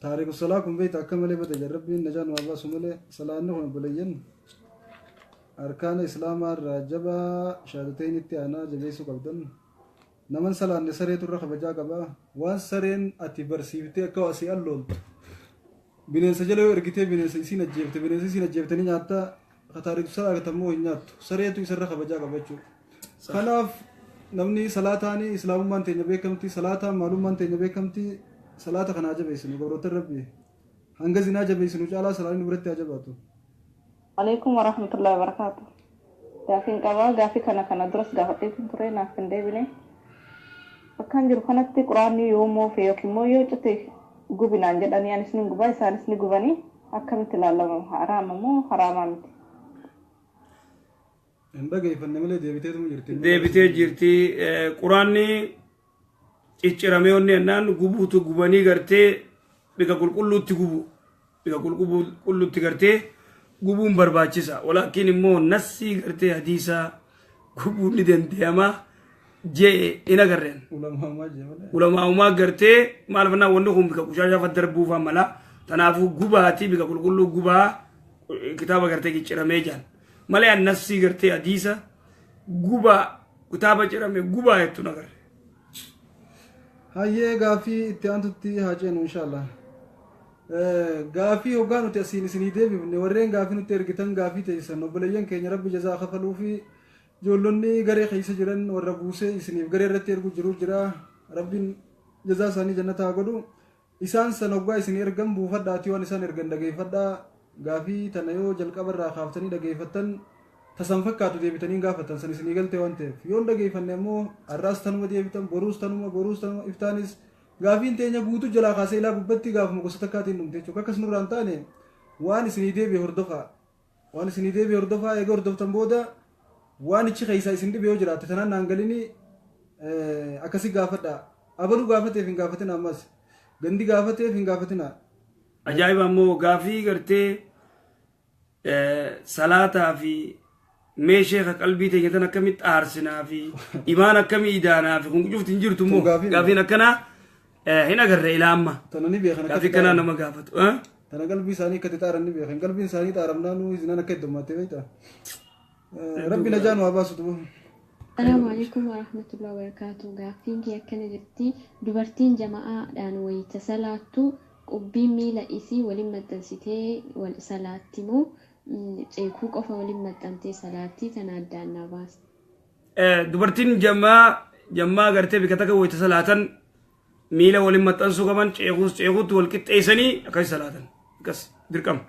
Taariku salaa kun beekta akka malee bada jarrabbiin najaa nu haa baasu malee, salaanni kun obboleeyyan arkaana islaamaa irraa jabaa shahaadateenitti aanaa jabeessuu qabdan. Naman salaanne sareetu irra kabajaa qaba. Waan sareen ati barsiiftee akka asii allooltu, bineensa jala yoo ergitee bineensa isiin ajjeefte, bineensa isiin ajjeefte ni nyaatta. Ka taariku salaa ammoo hin nyaattu. Sareetu isarra kabajaa qaba jechuudha. Kanaaf namni salaataani islaamummaan teenya beekamti, salaataan maalummaan teenya beekamti, salaata kana haa jabeessinu gabroota rabbi. Hanga zinaa jabeessinu caalaa salaanni biratti haa jabaatu. Alaikum warahmatullahi wabarakatuh. Gaafiin qabaa. Gaafii kana duras gaafadheetiin ture, naaf hin deebine. Bakkaan jiru kanatti quraanni yoo moofe yookiin immoo yoo cite gubinaan jedhanii, anis ni gubaa, isaanis ni gubanii, akkamitti ilaalama? Haraama moo haraamaa miti? Hin dhageeffanne malee deebiteetuma jirti. Deebitee jirti. Quraanni cicciramee onni ennaan gubuutu gubanii gartee bika qulqulluutti gubu. Bika qulqulluutti gartee gubuun barbaachisa. Walaakin immoo nassii gartee hadiisaa gubuun ni danda'ama jee hin agarreen. Ulamaamaa jee malee. Ulamaa'umaa gartee maal fannaa wanni kun bika qushaashaa fa darbuufaa mala. Tanaafuu gubaati bika qulqulluu gubaa kitaaba gartee cicciramee jaan. Malee an nassii gartee hadiisa gubaa kitaaba cirame gubaa jettu agarre. Hayyee, gaaffii itti aantutti haa ceenu inshaallah. Gaafii hoggaa nuti asiin isinii deebifne, warreen gaafii nutti ergitan, gaafii teessan obboleeyyan keenya Rabbi jazaa kafaluu fi ijoollonni garee keessa jiran warra buusee isiniif garee irratti ergu jiru jira. Rabbiin jazaa isaanii jannata haa godhu. Isaan san hoggaa isin ergan buufadhaatii waan isaan ergan dhageeffadhaa. Gaafii tana yoo jalqaba irraa kaaftanii dhageeffattan, tasan fakkaatu deebitanii gaafatan san isinii galtee waan ta'eef. Yoo hin dhageeffanne ammoo har'aas tanuma deebitan, boruus tanuma, boruus tanuma, iftaanis gaafiin teenya guutuu jalaa kaasee ilaa gubbatti gaafuma gosa takkaatiin dhumte jechuudha. Akkas nurraa hin taane waan isinii deebi'e hordofaa. Waan isinii deebi'e hordofaa. Eega hordoftan booda waan ichi keessaa isin dhibe yoo jiraatte, tanaan naan galinii akkasi gaafadhaa. Abaluu gaafateef hin gaafatina, ammas gandi gaafateef hin gaafatina. Ajaa'iba! Ammoo gaafii gartee salaataa fi meeshee ka qalbii teenya tan akkamitti aarsinaa fi imaan akkamii idaanaa fi kun cufti hin jirtu immoo gaafiin akkanaa hin agarre ilaa amma. Tana ni beekan. Gaafii akkanaa nama gaafatu. Tana qalbii isaanii akka itti xaaran ni beekan. Qalbiin isaanii xaaramnaanuu zinaan akka heddummatte beektaa. Rabbi najaa nu haa baasu duba. Salaamu alaikum warahmatullahi wabarakatuh. Gaaffiin kee akkana jirti. Dubartiin jama'aadhaan wayita salaattu qubbiin miila isii waliin maxxansitee wal salaatti moo ceekuu qofa waliin maxxantee salaatti? Tana addaan naa baasa. Dubartiin jammaa gartee bika takka wayita salaatan miila waliin maxxansuu qaban, ceekuus ceekuutti wal qixxeessanii akkas salaatan, akkas dirqama.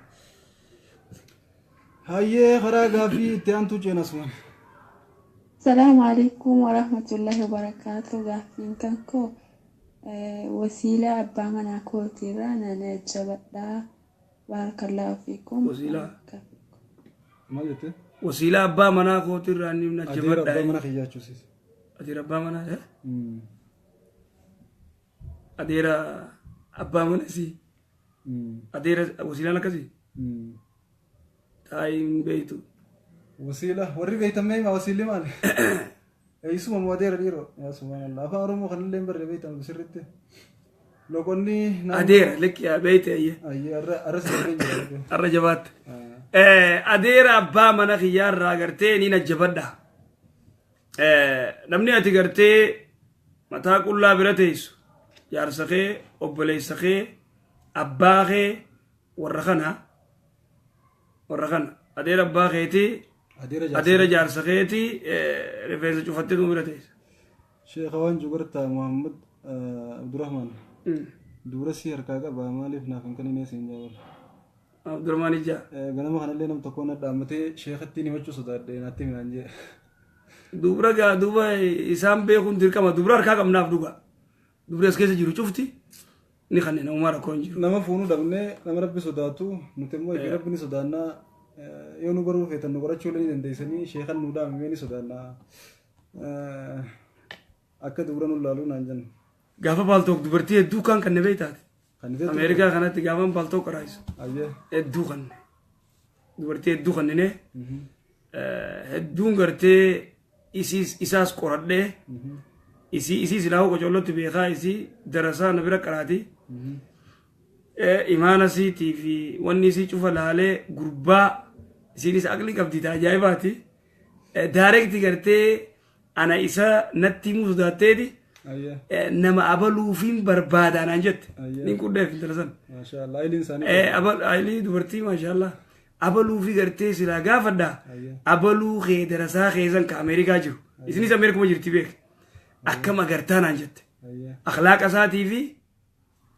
Hayyee, karaa gaaffii itti aantuu ceenasuman. Salaamu alaikum warahmatullahi wabarakaatu. Gaaffiin kan koo wasiilaa abbaa manaa kootiirraa nan jabadhaa. Barakallahu fiikum. Wasiilaa. Maal jette? Wasiilaa abbaa manaa kootiirraa inni na Adeera jabadhaa. Abbaa mana kiyyaa jechuusis. Adeera abbaa manaa, eh? Adeera abbaa mana isii. Adeera wasiilaan akkasii. Taa'ii hin beektu. Wasiila warri beektan mee himaa, wasiilli maali? Eessuma moo adeera dhiiroo? Yaa subhaanallah, afaan Oromoo kanallee hin barre beektan sirriitti. Loqonni Adeera likki yaa beekte ayyee. Ayyee, arra arra si darbeen jira. Arra jabaatte. Adeera abbaa mana kiyyaarraa gartee ni najjabadha. Namni ati gartee mataa qullaa bira teessu jaarsa kee, obboleessa kee, abbaa kee, warra kana adeera abbaa keetii, adeera jaarsa keetii rifeensa cufattee bira teessa. Sheekha waan jugartaa Muhammad Abdurrahman. Dubra si harkaa qaba, maaliif naaf hin kennine siin jaabal. Abdurrahman ijaa. Ganama kanallee nam tokko na dhaammatee sheekatti himachuu sodaadhe naatti himinaan jee. Dubra gaa duba isaan beekuun dirqama, dubra harkaa qabnaaf dhuga. Dubri as keessa jiru cufti ni kanneen uumaa rakkoo hin jiru. Nama fuunuu dhabnee nama Rabbi sodaatu, nuti immoo egaa Rabbi ni sodaannaa, yoo nu baruu feetan nu barachuu illee ni dandeessanii, sheekan nu dhaamimee ni sodaannaa. Akka dubra nu laaluu naan jennu. Gaafa Paltalk dubartii hedduu kan kanne beektaati. Kan ta'e Ameerikaa kanatti gaafa Paltalk qaraayisu. Ayyee. Hedduu kanne. Dubartii hedduu kannine hedduun gartee isiis isaas qoradhee isii silaa qocollotti beekaa, isii darasaa na bira qaraati. Imaana isiitii fi wanni isii cufa laalee, gurbaa isiinis aqlii qabdi ta ajaa'ibaati. Direct gartee ana isa natti himuu sodaatteeti nama abaluufiin barbaada naan jette. Nin qudheef intala san. Maashaallah, ayiliin isaanii. Ayilii dubartii maashaallah. Abaluufi gartee silaa gaafadha. Abaluu kee darasaa keessan ka Ameerikaa jiru. Isinis Ameerikuma jirti beek. Akkam agartaa naan jette. Akhlaaqa isaatii fi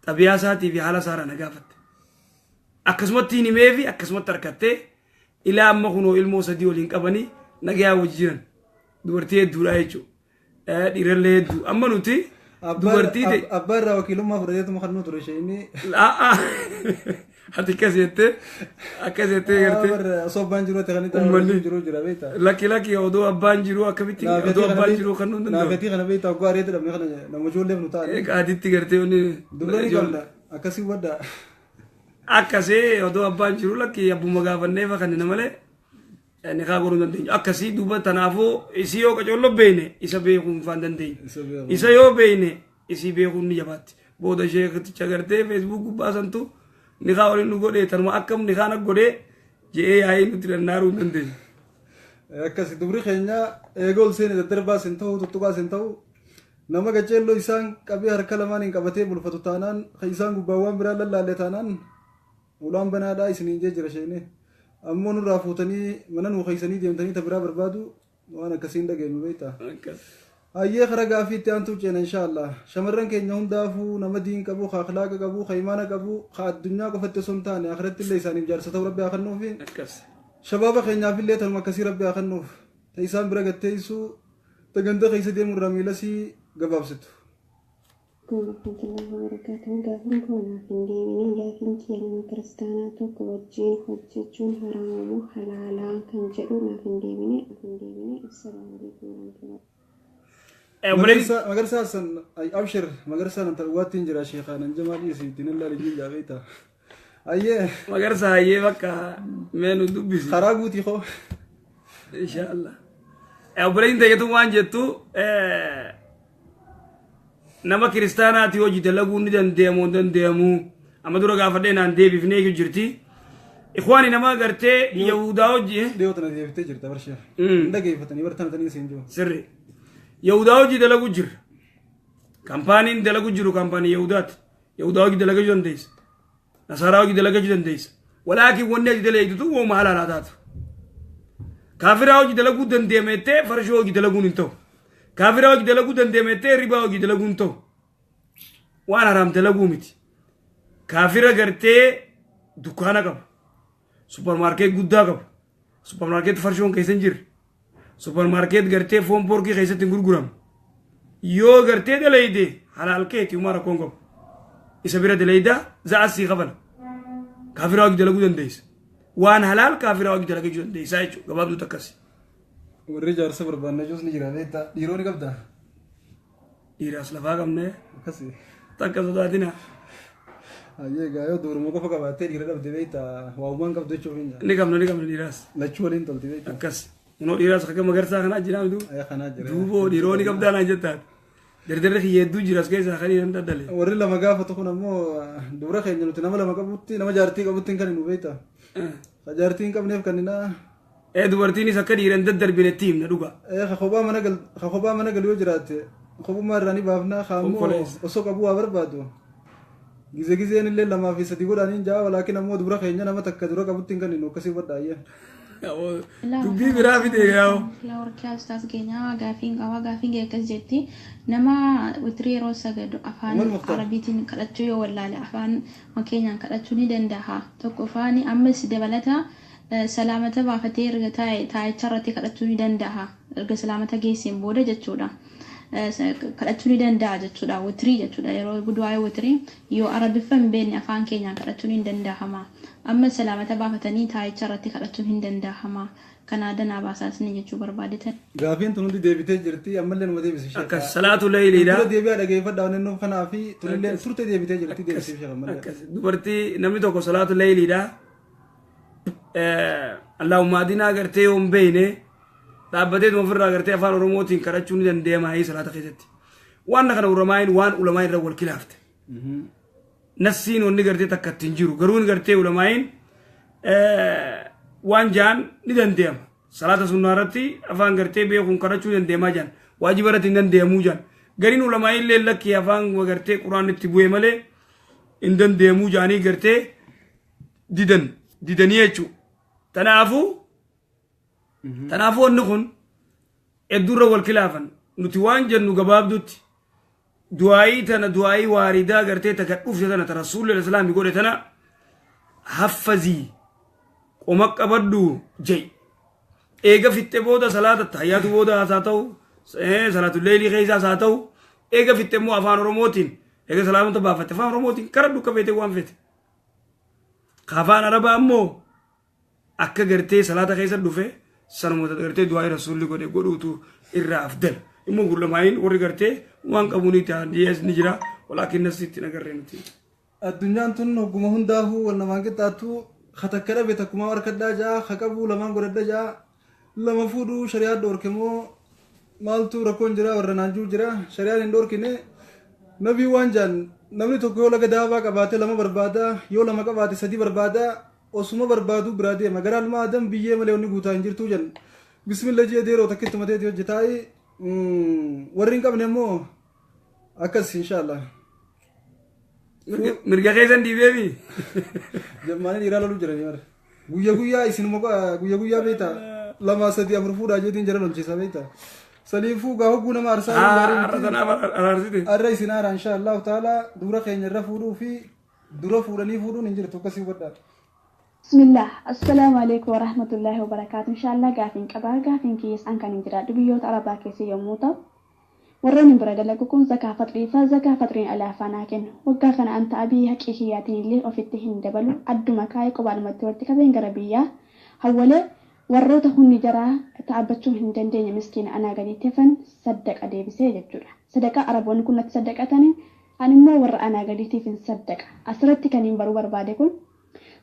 xabiyaa isaatii fi haala isaarraa na gaafatte. Akkasumatti hin himeefi akkasumatti harkattee ilaa amma kunoo ilmoo sadii waliin qabanii nagayaa wajji jiran. Dubartii hedduudha jechuudha. Dhiirallee hedduu. Amma nuti dubartii ta'e. Abbaa irraa wakiilummaa fudhateetuma kan nu ture isheen. Ati akkas jettee gartee. Osoo abbaan jiru ta'e kan Uummanni jiru jira beektaa. Lakki lakki, odoo abbaan jiru akkamitti odoo abbaan jiru kan nuun danda'u. Naafetii kana beektaa, oggaa areeta dhabne kana nama ijoolleef nu ta'an. Aditti gartee wanni. Dubra ni qabna akkasii wadda. Akkasii odoo abbaan jiru, lakki, abbuma gaafannee fa kannina malee ni kaa godhuu dandeenyu. Akkasii duuba tanaafuu isii yoo qacoollo beekne isa beekuun faan dandeenyu. Isa yoo beekne isii beekuun ni jabaatti. Booda sheekticha gartee Facebook gubbaa santu ni kaa waliin nu godhee, tanuma akkam ni kaan godhee je'ee yaa'ii nuti dannaaruu hin dandeenyu. Akkasi dubri keenya eega ol seene daddarbaas hin ta'u, tuttuqaas hin ta'u. Nama qaceelloo isaan qabee harka lamaaniin qabatee bulfatu taanaan, ka isaan gubbaa waan biraa lallaalle taanaan ulaan banaadhaa isiniin jee jira sheene. Ammoo nurraa fuutanii mana nuu keeysanii deemtanii ta biraa barbaadu waan akkasii hin dhageenyu beektaa. Hayyee kara gaafii itti aantuu ceena insha Allah. Shamarran keenya hundaafuu nama diin qabu, ka akhlaaqa qabu, ka imaana qabu, ka addunyaa qofatti osoo hin taane akhiratti illee isaaniif jaarsa ta'u Rabbi haa kennuufi. Shabaaba keenyaaf illee tanuma akkasii Rabbi haa kennuuf. Ta isaan bira gatteessuu, ta ganda keessa deemu irraa miilasii gabaabsitu. Warahmatullahi wabarakatuh. Gaafiin koo naaf hin deebine. Gaafiin kiyya nama kiristaanaa tokko wajjin hojjechuun haraama moo halaalaa kan jedhu naaf hin deebine. Naaf hin deebine. Assalaamu alaikum warahmatullahi. Magarsaa Magarsaa Hassan ay abshir Magarsaa nan ta'uwaatti hin jira sheekaa nan jamaa dhiisi ittiin hin laali jiin jaabeeta. Ayyee. Magarsaa hayyee bakka mee nu dubbisi. Karaa guutii koo. Inshaallah. Obboleettiin ta'etu waan jettu nama kiristaanaati hojii dalaguu ni danda'amu hin danda'amu amma dura gaafadhee naan deebifnee jechuun jirti. Ikhwaani nama gartee Yahudaa hojii. Dhiyoo tana deebiftee jirta bar sheekh. Hin dhageeffatanii bar tana tanii siin jiru. Sirri. Yahudaa hojii dalagu jira. Kampaaniin dalagu jiru kaampaanii Yahudaati. Yahudaa hojii dalagachuu dandeessa. Nasaaraa hojii dalagachuu dandeessa. Walaakin wanni ati dalagitu tun wooma halaalaa taatu. Kaafiraa hojii dalaguu dandeemettee farshoo hojii dalaguun hin ta'u. Kaafiraa hojii dalaguu dandeemettee ribaa hojii dalaguu hin ta'u. Waan haraam dalaguu miti. Kaafira gartee dukkaana qabu. Supparmaarkeet guddaa qabu. Supparmaarkeet farshoon keessa hin jirre. Supparmaarkeet gartee foon porkii keessatti hin gurguramu. Yoo gartee dalayde halaal keeti umaa rakkoon qabu. Isa bira dalaydaa za'as sii kafala. Kaafiraa hojii dalaguu dandeessa. Waan halaal kaafiraa hojii dalagachuu dandeessaa jechuudha. Gabaabduu takkasi. Warri jaarsa barbaanna juus ni jira beektaa dhiiroo ni qabdaa. Dhiiraas lafaa qabnee. Akkasi. Takka sodaatina. Hayyee egaa yoo dubruma qofa qabaattee dhiira dhabde beektaa waa'umaan qabdu jechuuf hin jaa. Ni qabna ni qabna dhiiraas. Lachuu waliin tolti beektaa. Akkas. Kunoo dhiiraas akka magarsaa kanaa jiraa mituu. Aya kanaa jira. Duuboo dhiiroo ni qabdaa naan jettaan. Dardarri kiyya hedduu jira as keessaa kan hin daddale. Warri lama gaafatu kun ammoo dubra keenya nuti nama lama qabutti nama jaartii qabutti hin kennu beektaa. Ka jaartii hin qabneef kenninaa. Ee dubartiinis akka dhiira hin daddarbine itti himna dhugaa. Ee ka kophaa mana gal ka kophaa mana galu yoo jiraate kophummaa irraa ni baafna ka ammoo Konkoleessa. osoo qabuu waa barbaadu gize gizeen illee lamaa fi sadi godhaaniin ja'a walaakin ammoo dubra keenya nama takka dura qabutti hin kenninu akkasii hubadha ayyee. Dubbii biraa fide yaa'u. Warqii ustaas keenya gaafiin qaba gaafiin kee akkas jetti nama witrii yeroo sagadu afaan Umar Muktar. arabiitiin kadhachuu yoo wallaale afaan keenyaan kadhachuu ni danda'a tokko afaani ammas dabalata Salaamata baafatee erga taa'e taa'icha irratti kadhachuu ni danda'a. Erga salaamata geesseen booda jechuudha. Kadhachuu ni danda'a jechuudha. Witrii jechuudha. Yeroo du'aa'ii witrii yoo Arabiffa hin beekne afaan keenyaan kadhachuun hin danda'ama. Amma salaamata baafatanii taa'icha irratti kadhachuun hin danda'ama. Kanaa danaa baasaa isin jechuu barbaadetan. Gaafiin tun hundi deebitee jirti ammallee numa deebisi sheekh. Akkas salaatu leeyliidha. Dura deebi'aa dhageeffadhaa waan inni kanaa fi tunillee turte deebitee jirti deebisiif sheekh ammallee. Akkas dubartii namni tokko salaatu leeyliidha. Allahumma adinaa gartee yoo hin beekne dhaabbatee ofirraa gartee afaan Oromootiin kadhachuu ni danda'ama ayii salaata keessatti. Waan kana ulamaayin waan ulamaayin irra wal kilaafte. Nassiin wanni gartee takka ittiin jiru garuu inni gartee ulamaayin waan jaan ni danda'ama. Salaata sunnaa irratti afaan gartee beekuun kadhachuu ni danda'amaa jaan. Waajiba irratti hin danda'amuu jaan. Gariin ulamaayin illee lakkii afaan gartee quraan itti bu'e malee hin danda'amuu jaanii gartee didan didanii jechuudha. Tanaafuu tanaafuu wanni kun hedduurra wal kilaafan nuti waan jennu gabaabdutti du'aayii tana du'aayii waaridaa gartee takka dhufte tana ta rasuulli islaami godhe tana haffazii qoma qabadhu jai eega fixxe booda salaata tahiyyaatu booda haa ta'u salaatu leelii keessaas haa ta'u eega fixxe immoo afaan oromootiin eega salaamata baafatte afaan oromootiin karadhu akka feete waan feete Ka afaan arabaa ammoo akka gartee salaata keessa dhufe sanuma gartee du'aa rasuulli godhe godhuutu irraa afdal. Immoo gullamaayin warri gartee waan qabu ni ta'an dhiyees ni jira walaakin nasitti hin agarree nuti. Addunyaan tun hogguma hundaafuu wal namaan qixxaattu ka takka dhabe takkumaa harkadhaa ja'a ka qabu lamaan godhadha ja'a lama fuudhuu shari'aan dhoorke moo maaltu rakkoon jira warra naan jiru jira shari'aan hin dhoorkine nabii waan jaan namni tokko yoo laga daabaa qabaate lama barbaada yoo lama qabaate sadi barbaada osuma barbaaduu biraa deema gara almaa adam biyyee malee wanni guutaa hin jirtuu jan bismilla jee deeroo takkitti mateeti hojjetaa'i warri hin qabne immoo Akkas inshaallah. Mirga keessan dhiibeemi. Jammaanii dhiiraa loluu jiranii mara. Guyya guyyaa isinuma guyya guyyaa beektaa lama sadii afur fuudhaa jeetiin jara lolchiisa beektaa. Saniifuu gaa hogguu nama aarsaa Har'a tanaaf araarsite. Har'a isin aara inshaallahu ta'ala dura keenya irra fuudhuu fi dura fuudhanii fuudhuun hin jirtu akkasii hubadhaa. Bismillah Assalaamu Aleykum Warahmatullahi Wabarakaatu Inshaallah gaafiin qaba gaafiin kiyyas an kanin jiraadhu biyyoota Arabaa keessa yommuu ta'u warroonni bira dalagu kun zakaa faxrii fa zakaa faxriin alaafaa naa kennu waggaa kana an ta'a biyya haqii kiyyaatiin illee ofitti hin dabalu adduma kaa'ee qobaadhumatti walitti qabeen gara biyyaa hawwalee warroota hunni jaraa ta'abbachuu hin dandeenye miskiina anaa gadiitti hafan saddaqa deebisee jechuudha sadaqaa Araboonni kun natti saddaqataniin an immoo warra anaa gadiitiifin saddaqa asirratti kaniin baruu barbaade kun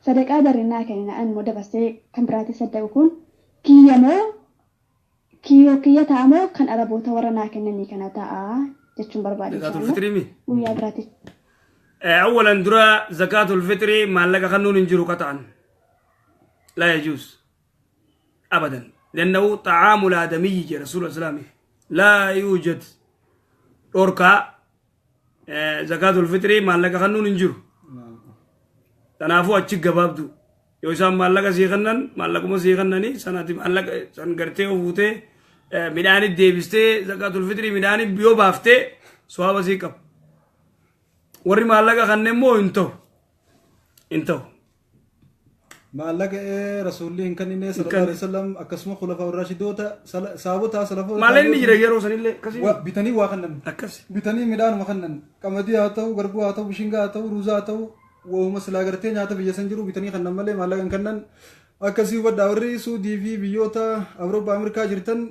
Sadaqaa barri naa kenne an immoo dabarsee kan biraatii saddaqu kun kiyya moo kiyyoo kiyya ta'a moo kan Araboota warra naa kennanii kana ta'a jechuun barbaade Zakaatul inshallah. fixrii mi? Guyyaa biraati. Awwalan dura zakaatul fixrii maallaqa kennuun hin jiru qaxa'an. Laa yajuuz. Abadan. Lannahu xa'aamul aadamiyyi jedha Rasuula Islaami. Laa yuujad. Dhorkaa zakaatul fixrii maallaqa kennuun hin jiru. Kanaafuu achi gabaabdu. Yoo isaan maallaqa sii kennan maallaquma sii kennanii sanati maallaqa san gartee yoo fuutee midhaanit deebistee zakaatul fixrii midhaanit yoo baaftee sawaaba sii qaba. Warri maallaqa kenne immoo hin ta'u. Hin ta'u. Maallaqa ee rasuulli hin kennine sallallahu alaihi wasallam akkasuma khulafaa raashidoota saabota salafoota Maallaqni jira yeroo sanillee akkasii. Bitanii waa kennan. Akkas. Bitanii midhaanuma kennan. Qamadii haa ta'u, garbuu haa ta'u, bishingaa haa ta'u, ruuzaa haa ta'u, wahuma silaa gartee nyaata biyya san jiru bitanii kennan malee maallaqa hin kennan. Akkasii hubadhaa warri Suudii fi biyyoota Awurooppaa Ameerikaa jirtan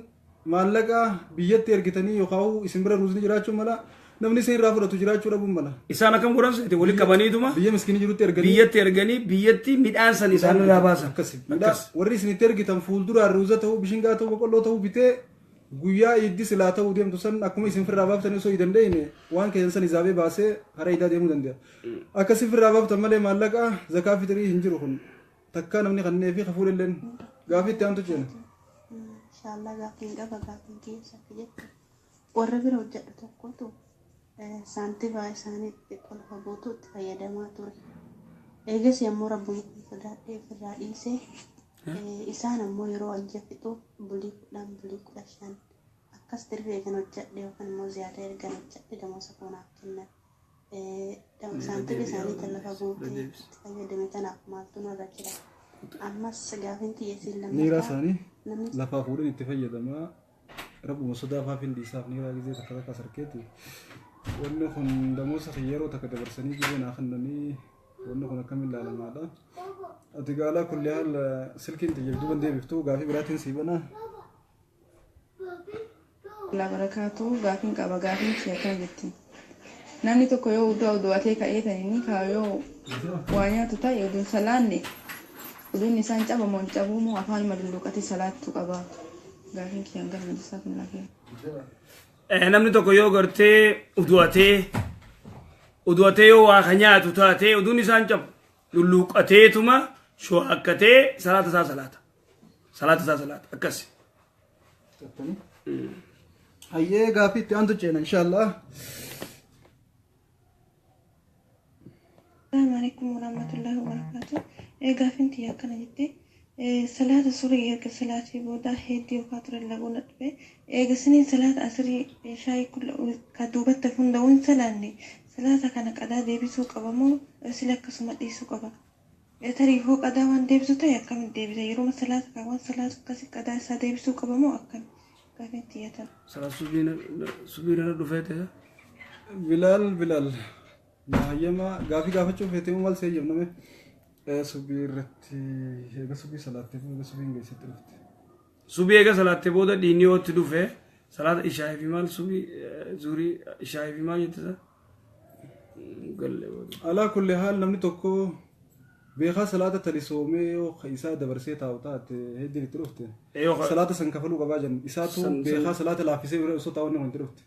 Maallaqa biyyatti ergitanii yookaan isin bira ruuzni jiraachuu mala namni isin irraa fudhatu jiraachuu dhabuun mala. Isaan akkam godhan seete walitti qabaniituma Biyya miskiinii jirutti erganii biyyatti erganii biyyatti midhaan san isaan irraa baasan. Akkasi. Midhaan warri isin itti ergitan fuulduraan ruuza ta'uu bishingaa ta'uu boqqolloo ta'uu bitee guyyaa iiddi silaa ta'uu deemtu san akkuma isin firraa baaftanii osoo hin dandeenye waan keessan san hisaabee baasee karaa iidaa deemuu danda'a. Akkasi firraa baaftan malee maallaqa zakaa fixrii hin jiru kun. Takkaa namni kannee fi kafuudhelleen gaafii itti aantu ceena. Inshallah gaaffiin qaba gaaffiin keessa akka jettu warra bira hojjedhu tokkotu saantima isaanii xixiqqoo lafa guutuu itti fayyadamaa ture. Eegas yommuu rabbuma kun sodaadhee ofirraa dhiise isaan ammoo yeroo an fixu bulii 10 bulii 15 akkas tirfii eegan hojjedhe yookaan immoo ziyaadaa ergan hojjedhe damoosa koo naaf kennan. Saantima isaanii tan lafa guutee itti fayyadame tanaaf maaltu narra jira? Ammas gaafiin tiyya isiin Niiraa lammaffaa isaanii namni lafaa fuudhan itti fayyadamaa rabbuma sodaa faaf hin dhiisaaf niiraa gizee takka takka sarkeeti. Wanni kun damoosa kiyya yeroo takka dabarsanii gizee naa kennanii wanni kun akkamiin ilaalamaadha. Ati gaalaa kulli haal silkiin tiyya duuban deebiftu gaafii biraatiin sii banaa. Allah barakaatu gaafiin qaba gaafiin kiyya akkana jetti namni tokko yoo uduu udu'atee ka'ee taninni kaa yoo waa nyaatu ta'e uduun salaanne uduun isaan caba moo hin cabuu moo afaanuma lulluuqatee salaattu qaba gaafiin kiyya hangana jazakumullah khairan. Namni tokko yoo gartee udu'atee udu'atee yoo waa ka nyaatu taate uduun isaan cabu lulluuqateetuma sho'akkatee salaata isaa salaata. Salaata isaa salaata akkasi. Hayyee gaaffii itti aantu ceena inshaallah. Assalamu alaikum warahmatullahi wabarakatuh. Gaaffiin tiyya akkana jetti. Salaata surii erga salaatii booda heddii yookaan ture laguu na dhufe. Eega siniin salaata asirii shaayii kulla ka duubatti hafu hunda hin salaanne. Salaata kana qadaa deebisuu qaba moo sila akkasuma dhiisuu qaba? Tarii hoo qadaa waan deebisu ta'e akkamitti deebisa? Yeruma salaata kan waan salaatu akkasi qadaa isaa deebisuu qaba moo akkami? Gaaffiin tiyya tana. Salaat subii nana dhufee ta'e. Bilaal Bilaal na hayyama gaafii gaafachuu feetee moo maal si hayyamname? Subii irratti eega subii salaattee eega subiin geessetti dhufte. Subii eega salaattee booda dhiinni yoo itti dhufe salaata ishaa'ii fi maal subii zuurii ishaa'ii fi maal jette isaa? Galle booda. Alaa kulli haal namni tokko beekaa salaata talisoomee yoo ka isaa dabarsee taa'u taate heddiin itti dhufte Yoo ka- salaata san kafaluu qabaa jenna isaatu beekaa salaata laaffisee bira osoo taa'u inni wanti dhufte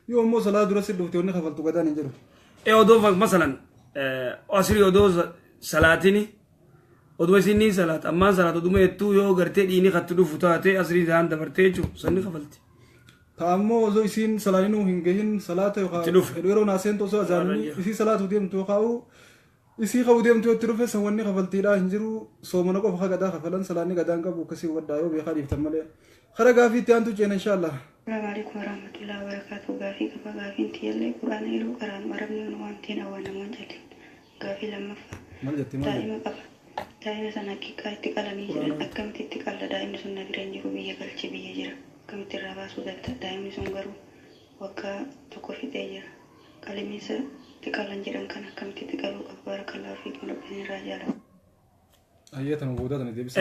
yoo immoo salaata dura si dhufte wanni kafaltu gadaan hin jiru. Ee odoo masalan asrii odoo salaatini oduma isin ni salaat ammaan salaat oduma jettuu yoo gartee dhiini katti dhufu taate asrii isaan dabartee jechuun sanni kafalti. Ta ammoo osoo isiin salaaninuu hin gahin salaata yookaan Itti dhufe. Yeroo naa seentu osoo azaanni isii salaatu deemtu yookaan isii qabu deemtu yoo itti dhufe, san wanni kafaltiidhaa hin jiru. Soomana qofa ka gadaa kafalan, salaanni gadaan qabu. Akkasii hubadhaa yoo beekaa dhiiftan malee. Kara gaafii itti aantu ceena, inshaallah. Assalamu alaikum warahmatullahi wabarakatuh. Gaafii qaba. Gaafiin tiyyallee quraana yeroo qaraanu arabni nu waamteen awwaanamoon jalleen. Gaafii lammaffaa. Maal jetti, maal jetti? Daa'ima qaba. Daa'ima sana haqiiqaa itti qalanii jedhan. Akkamitti itti qalla? Daa'imni sun na bira hin jiru, biyya galchee biyya jira. Akkamitti irraa baasuu danda'a? Daa'imni sun garuu waggaa 1 fixee jira. Qalimiinsa itti qalan jedhan kana akkamitti itti qaluu qaba? Barakallahu fiikum, rabbiin irraa jaalatu. Ayyaatama boodaa tana deebisa.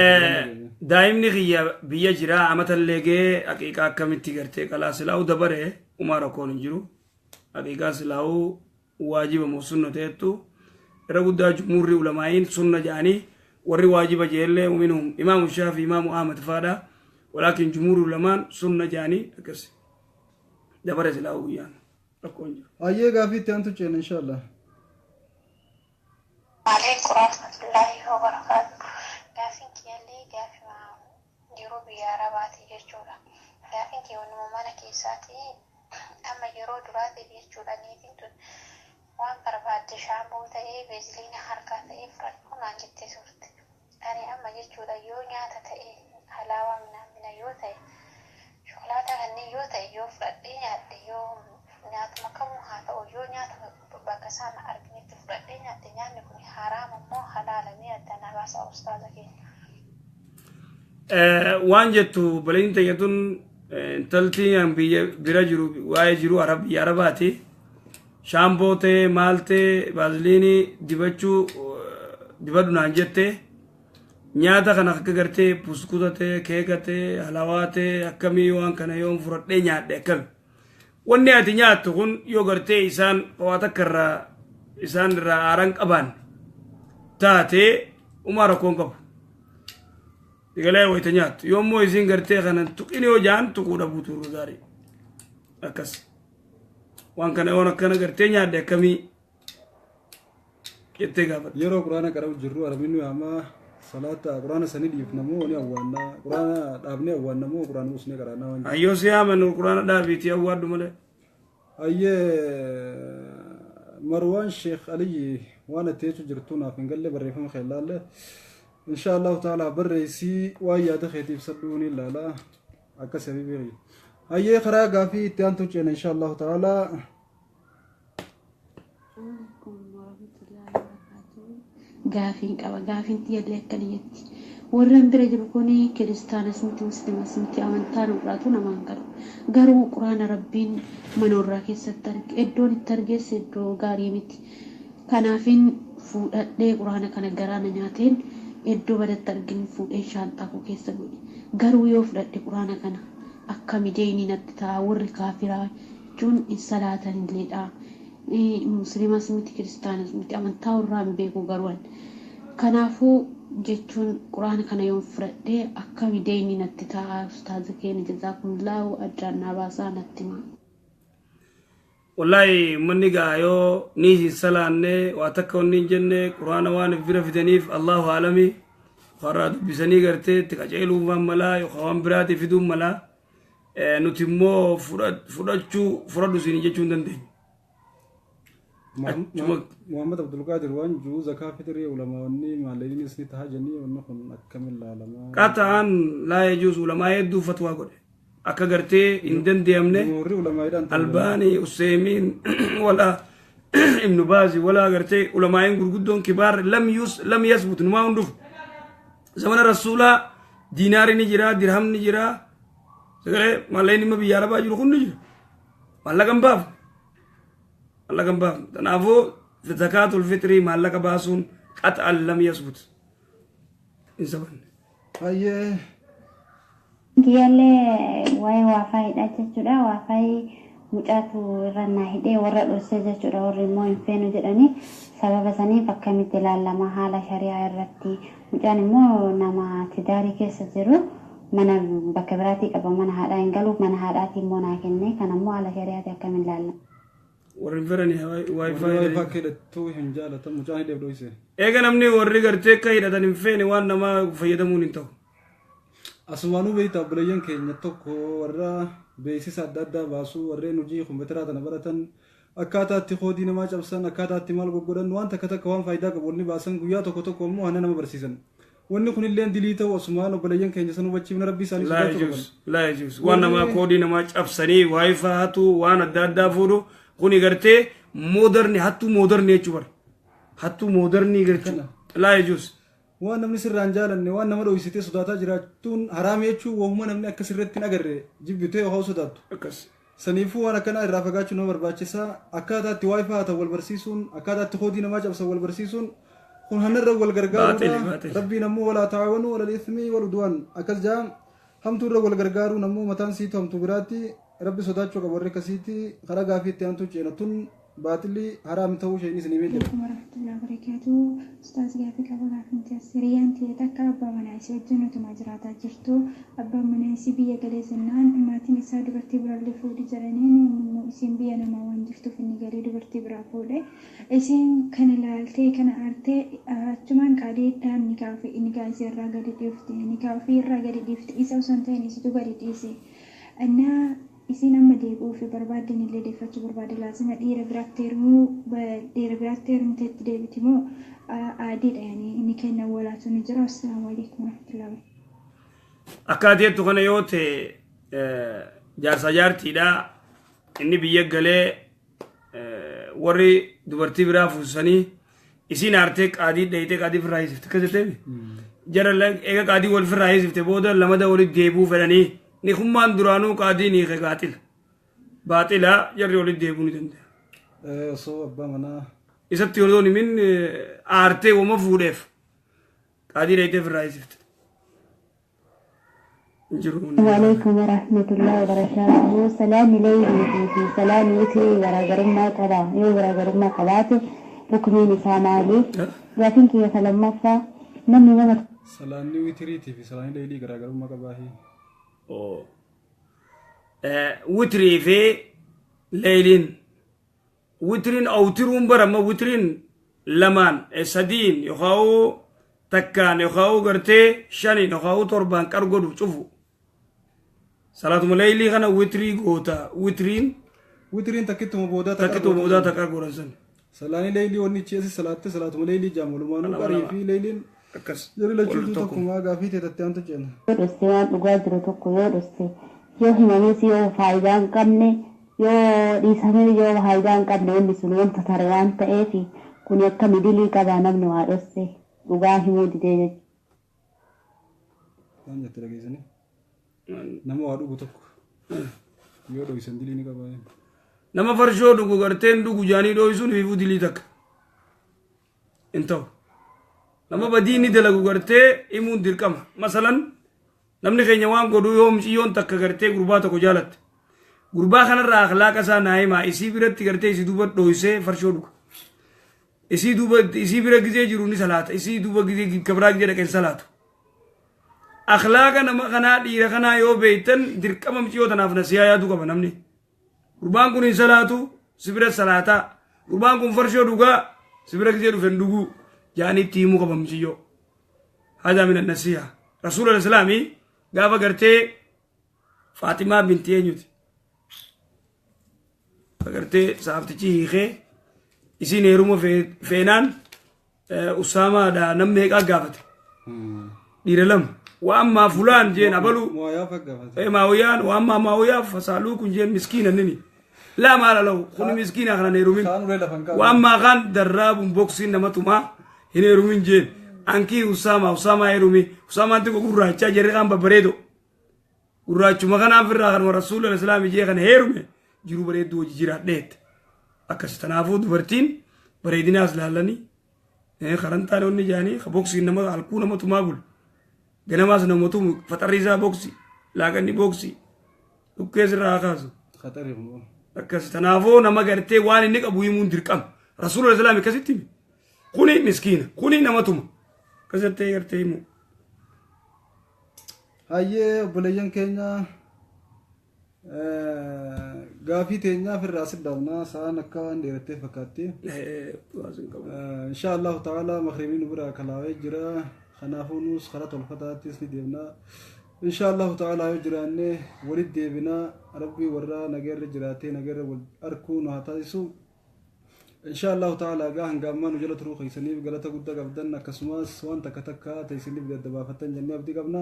Daa'imni kiyya biyya jira, amatallee gahee, haqiiqaa akkamitti gartee qalaa? Silaa'uu dabare, umaa rakkoon hin jiru. Haqiiqaa silaa'uu waajiba moo sunna ta'ettu irra guddaa jumhuurri ulamaa'iin sunna jedhanii, warri waajiba jeellee minhum Imaamu Shaafi, Imaamu Ahmad faadha, walaakin jumhuurri ulamaan sunna jedhanii. Akkas dabare silaa'uu guyyaan rakkoon jiru. Ayyee, gaafii itti aantu ceena, inshaallah. Alaikum warahmatullahi wabarakatuh. Gaafiin kiyyallee gaafima yeroo biyya Arabaati jechuudha. Gaafiin kiyya wanuma mana keessaati. Amma yeroo duraatiif jechuudha, niitiin tun waan barbaadde shaamboo ta'ee beeziliina harkaa ta'ee fudhadhu naan jettee turte. Ani amma jechuudha, yoo nyaata ta'e, halaawaa minaamina yoo ta'e, shokolaataa kanneen yoo ta'e, yoo fudhadhee nyaadhe, yoo nyaatuma kamuu haa ta'u, yoo nyaata bakka isaan arginetti fudhadhee nyaadhe, nyaanni kun haraama moo halaala? Mee adda na baasaa, ustaaza keenya. Waan jettu baleen teenya tun, intalti an biyya bira jiru waa'ee jiru arab biyya Arabaati. Shaamboo ta'e, maal ta'e, baaziliinii dibachuu dibadhu naan jette. Nyaata kana akka gartee buskuta ta'e, keeka ta'e, halawaa ta'e, akkamii waan kana yoon fudhadhee nyaadhe akkami? Wanni ati nyaattu kun yoo gartee isaan waa takka irraa isaan irraa aaran qabaan taate, umaa rakkoon qabu. Egalee wayita nyaattu yoommoo isiin gartee kana tuqin yoo jaan, tuquu dhabuutu irra gaarii. Akkas. Waan kana yoon akkana gartee nyaadhe akkamii jettee gaafatte. Yeroo quraana qara'u jirru arabni nu yaamaa, salaata quraana sanii dhiifna moo ni awwaannaa? Quraana dhaabnee awwaanna moo quraana usnee qaraannaa waan jedhu. Ayyoo, si yaaman quraana dhaabiitii awwaadhu malee. Ayyee, Marwaan Sheekh Aliyyi, waan ati jechuu jirtu naaf hin galle. Barreeffama kee ilaalle. Insha Allahu ta'ala barreessii waan yaada keetii ibsadhuu ni ilaala. Akkas, habibi. Ayyee, karaa gaafii itti aantu ceena, insha Allahu ta'ala. Alaikum warahmatullahi wabarakatuh. Gaafiin qaba. Gaafiin tiyyallee akkana jetti. Warran bira jiru kun kiristaanas miti, muslimas miti, amantaan irraatu namaan galu. Garuu quraana rabbiin mana warraa keessatti arge, iddoon itti argees iddoo gaarii miti. Kanaafin fuudhadhee quraana kana garaana nyaateen iddoo badatti argin fuudhee shaanxaa koo keessa godhe. Garuu yoo fudhadhe quraana kana akkami deeyni natti ta'a? Warri kaafiraa jechuun hin salaatanilleedha. Musliimas miti, kiristaanas miti, amantaa warraa hin beeku garuu ani. Kanaafuu jechuun quraana kana yoon fudhadhee akkami deeyni natti ta'a? Ustaaza keenya, jazaakumullahu, addaan naa baasaa, natti himaa. Wallaahi uummanni gaa yoo ni hin salaanne, waa takka wanni hin jenne, quraana waan if bira fidaniif Allahu alami, warraa dubbisanii gartee itti qaceeluu waan malaa yookaan waan biraati fiduun malaa. Nuti immoo fudhachuu fudhadhu siin jechuu hin dandeenyu. Muhammad Abdulqaadir waan jiru, zakaa fixrii ulamaa'onni maallaqnis ni taha jennii, wanni kun akkamiin ilaalamaa? Qaxaan laa yajuuzu, ulamaa hedduu fatwaa godhe. Akka gartee hin danda'amne. Warri ulamaa'idhaan. Albaanii, Useemiin, wala Ibnu Baazi, wala gartee ulamaa'in gurguddoon kibaar lam yus lam yasbut numaa hundufu. Zamana Rasuulaa diinaari ni jira, dirhamni ni jira. Sagalee maallaqni dhimma biyya Arabaa jiru kun ni jira. Maallaqa hin baafne. Maallaqa hin baafne. Kanaafuu zakaatul fixrii maallaqa baasuun qaxaan lam yasbut. Hin sabanne. Hayyee. Kiyyaallee waa'ee waafaayiidha jechuudha. Waafaayii mucaatu irra naa hidhee warra dhossee jechuudha. Warri immoo hin feenu jedhanii, sababa saniif akkamitti ilaalama haala shari'aa irratti? Mucaan immoo nama tidaarii keessa jiru, mana bakka biraatii qaba, mana haadhaa hin galu, mana haadhaatii immoo naa kenne. Kana immoo haala shari'aati akkamiin ilaallama? Warri hin fedhani Warri wifi. Wifi akka hidhattuu hin jaalatan, mucaan hidheef dhoyse. Eega namni warri gartee akka hidhatan hin feene, waan namaa fayyadamuun hin ta'u. Asumaanuu beektaa obboleeyyan keenya tokko warra beeksisa adda addaa baasuu, warreen hojii kompiitaraa tana baratan, akkaataa itti koodii namaa cabsan, akkaataa itti maal goggodhan, waan takka takka waan faayidaa qabu wanni baasan, guyyaa tokko tokko immoo hana nama barsiisan. Wanni kunillee dilii ta'u asumaan obboleeyyan keenya san hubachiifna, rabbii isaanii Laa sodaachuu yajuus qaban. Laa yajuus waan namaa koodii namaa cabsanii WiFi hatu, waan adda addaa fuudhu kuni gartee modern, hattuu modern jechuu bara, hattuu modern jechuu laa yajuus. Waan namni sirraan jaalanne, waan nama dhoksitee sodaataa jiraachuun haraami jechuun wahuma namni akka sirratti hin agarre jibbitee yookaan sodaattu. Akkas. Saniifuu waan akkanaa irraa fagaachuu nama barbaachisa. Akkaataa itti WiFi haa ta'u wal barsiisuun, akkaataa itti koodii namaa cabsan wal barsiisuun kun hanarra wal Baaxili, gargaaruudha. baaxili. Rabbiin ammoo ولا تعاونوا على الإثم والعدوان akkas jaa. Hamtuu irra wal gargaaruun ammoo mataan siitu hamtuu biraatti. Rabbi sodaachuu qaba warri akkasiitti. Karaa gaafii itti aantu ceena, tun baaxilli haraam ta'uu isheen isin himee jira. Alaikum warahmatullahi wabarakatuh. Ustaaz, gaafii qaba. Gaafin hiriyyaan ta'e takka abbaa manaa isii wajjin utuma jiraataa jirtu, abbaan manaa isii biyya galee jennaan maatiin isaa dubartii biraallee fuudhi jedhaniin, immoo isiin biyya namaa waan jirtuuf inni galee dubartii biraa fuudhe. Isiin kana laaltee kana aartee achumaan qaadiidhaan nikaa isii irraa gadi dhiifte, nikaa ofii irraa gadi dhiifte. Isa osoo hin ta'in isitu gadi dhiise. Innaa isiin amma deebi'uu fi barbaadden illee deeffachuu barbaade, laazima dhiira biraatti heerumuu, dhiira biraatti heerumteetti deebiti moo aadiidha? Yani inni kennan walaatu ni jira. Assalaamu alaikum warahmatullahi. Akka ati jettu kana yoo ta'e, jaarsa jaartiidha, inni biyya galee warri dubartii biraa fuusanii, isiin aartee qaadii dhayitee qaadii firraa hiisifte akkas jettee, jara eega qaadii wal firraa hiisifte booda lamada walitti deebi'uu fedhanii, ni kummaan duraanuu qaadii ni hiike baaxila baaxila, jarri walitti deebi'uu ni danda'a. Osoo abbaa manaa isatti yoo himin aartee wama fuudheef qaadii dhayitee firraa hiisifte. Jiru. عليكم ورحمة الله وبركاته. Salaanni leeyliitii fi salaanni witrii garaagarummaa qaba. Yoo garaagarummaa qabaate hukumiin isaa maali? Gaafiin kiyya ka lammaffaa, namni nama Salaanni witiriitii fi salaanni leeylii garaagarummaa qabaahi. Witrii fi leeyliin, witiriin awtiruun barama, witiriin lamaan, sadiin yookaan takkaan yookaan gartee shaniin yookaan torbaan qar godhu cufu, salaatuma leeylii kana witrii goota, witiriin. Witiriin takkittuma boodaa. Takkituma boodaa takka godhan san. Salaanni leeylii wanni ichi salaatte salaatuma leeylii jaamu walumaanuu Lama, qarii lama. Fi leeyliin akkas jarri lachuutu wal tokkuma. Tokkumaa. Gaafii teetatte aantu ceena. Yoo dhoste, waan dhugaa jiru tokko yoo dhoste, yoo himames yoo faayidaa hin qabne, yoo dhiisamee yoo faayidaa hin qabne, wanni sun wanta tare waan ta'eef kun akka midilii qabaa namni waa dhosse dhugaa himuu didee jechuudha. Waan jette dhageessanii. Nama waa dhugu tokko yoo dhoysan dilii ni qabaa. Nama farshoo dhugu garteen dhugu jaanii dhooysuun fiifuu dilii takka hin ta'u. Nama badii inni dalagu gartee himuun dirqama. Masalan namni keenya waan godhu, yoo muciyyoon takka gartee gurbaa tokko jaalatte, gurbaa kanarraa akhlaaqa isaa naa himaa, isii biratti gartee isii duuba dhooysee farshoo dhuga, isii duuba isii bira gizee jiru ni salaata, isii duuba gizee kabraa gizee dhaqeen salaatu, akhlaaqa nama kanaa, dhiira kanaa yoo beeytan, dirqama muciyyoo tanaaf nasiyaa yaaduu qaba namni. Gurbaan kun hin salaatu, si bira salaataa. Gurbaan kun farshoo dhugaa, si bira gizee dhufe hin dhuguu jaanii itti himuu qaba muciyyoo. هذا من النصيحة. رسول الإسلامي gaafa gartee Faaximaa binti eenyuti? Gartee saaftichi hiikee isiin heeruma feenaan Usaamaadha nam meeqaa gaafate? Dhiira lama. وأما فلان jeen abaluu. Mu'ayyaa faggaafate. Maawiyaan وأما Maawiyaan فصعلوك jeen, miskiina nini. لا مال له, kuni miskiina kana heerumin. Kaan ulee lafan qabu. وأما kaan darraabuun boksiin nama tumaa, hin heerumin jeen. Ankii Usaamaa, Usaamaa heerumi. Usaamaan xiqqoo gurraachaa, jarri kaan babbareedo. Gurraachuma kanaaf irraa kanuma rasuula islaamii jee kana heerume, jiru bareedduu hojii jiraadheet. Akkas tanaafuu dubartiin bareedinaas laallanii karan taane onni jaanii boksiin nama halkuu nama tumaa bulu. Ganamaas nama tumu, faxarri isaa boksi, laaqanni boksi, dhukkees irraa haa kaasu. Khaxari kun. Akkas tanaafuu nama gartee waan inni qabu himuun dirqama. Rasuula islaamii akkasitti hime. Kuni miskiina, kuni nama tuma. Akkasitti gartee himu. Hayyee obboleeyyan keenya, gaafii teenyaaf irraa asi dhaabnaa, sa'aan akka waan dheerattee fakkaatti. Insha Allahu ta'ala makribii nu bira kalaawee jira. Kanaafuu nus karaa tolfataattis ni deemna. Insha Allahu ta'ala yoo jiraanne walitti deebinaa. Rabbii warra nageerra jiraatee nageerra wal arkuu nu haa taasisu. Insha Allahu ta'ala egaa hanga ammaa nu jala turuu keessaniif galata guddaa qabdan, akkasumas waan takka takka teessiniif gaddabaafattan jennee abdii qabna.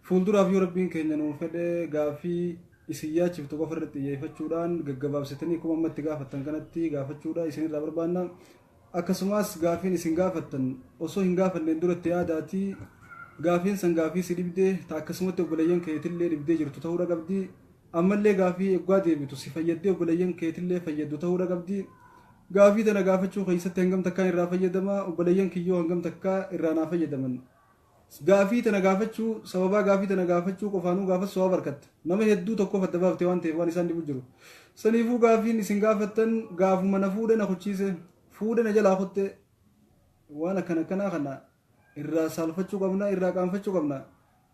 Fuulduraaf yoo Rabbiin keenya nuu fedhe gaafii isin yaachiftu qofa irratti xiyyeeffachuudhaan gaggabaabsitanii akkuma amma itti gaafattan kanatti gaafachuudha isinirraa barbaanna. Akkasumas gaafiin isin gaafattan osoo hin gaafanneen duratti yaadaatii gaafiin san gaafii si dhibdee ta akkasumatti obboleeyyan keetillee dhibdee jirtu ta'uudha qabdi. Ammallee gaafii eggaa deebitu si fayyaddee obboleeyyan keetillee fayyaddu ta'uudha qabdi. Gaafii tana gaafachuu keessatti hangam takkaan irraa fayyadama, obboleeyyan kiyyoo hangam takkaa irraa naa fayyadaman. Gaafii tana gaafachuu sababaa gaafii tana gaafachuu qofaanuu gaafas sawaaba arkatta. Nama hedduu tokkoof adda baafte waan ta'eef waan isaan dhibu jiru. Saniifuu gaafiin isin gaafattan gaafuma na fuudhe na kuchiise, fuudhe na jalaa kutte, waan akkana akkanaa kana irraa saalfachuu qabna, irraa qaanfachuu qabna.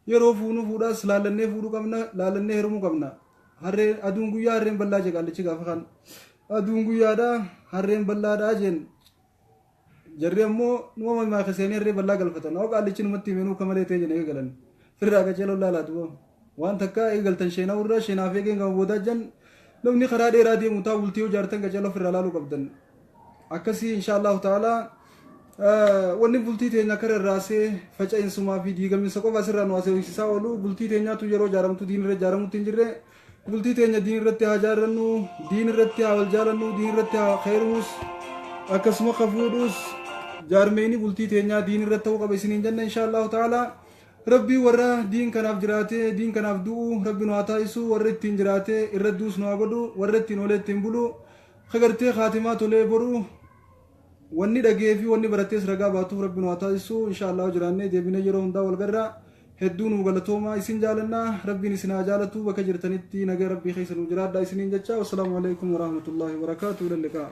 Yeroo fuunuu fuudhaas laallannee fuudhuu qabna, laallannee heerumuu qabna. Harreen aduun guyyaa harreen bal'aa jee qaallichi gaafa kaan. Aduun guyyaadha harreen bal'aadha jeen. Jarri ammoo numa mamaa seenii harree bal'aa galfatan. Hoo qaallichi numatti himee nuu kamalee ta'e jedhee eegalan. Firraa qaceeloo laalaa duuba. Waan takka eegaltan sheenaa irraa sheenaaf eegeen gama boodaa jan namni karaa dheeraa deemu taa bultii yoo jaartan qaceeloo firraa laaluu qabdan. Akkasii insha Allahu ta'ala wanni bultii teenya akka rarraasee faca'insumaa fi diigaminsa qofa asirraa nu haasawisiisaa oolu bultii teenyaatu yeroo ijaaramtu diin irra ijaaramutti hin jirre. Bultii teenya diin irratti haa jaarrannu, diin irratti haa wal jaalannu, diin irratti haa heerumuus akkasuma ka fuudhuus jaarmeeni bultii teenyaa diin irratti ta'uu qaba isiniin jenna insha Allahu ta'ala. Rabbii warra diin kanaaf jiraatee diin kanaaf du'u Rabbi nu haa taasisu, warra ittiin jiraatee irra duus nu haa godhu, warra ittiin oolee ittiin bulu kagartee kaatimaa tolee boru wanni dhagee fi wanni baratees ragaa baatuuf Rabbi nu haa taasisu. Insha Allah jiraannee deebinee yeroo hundaa wal garra. Hedduu nu galatooma, isin jaalannaa, Rabbiin isin haa jaalatu. Bakka jirtanitti nagaa Rabbii keessa nu jiraadha isiniin jecha. Wassalaamu alaikum warahmatullahi wabarakaatuh. Lalliqaa.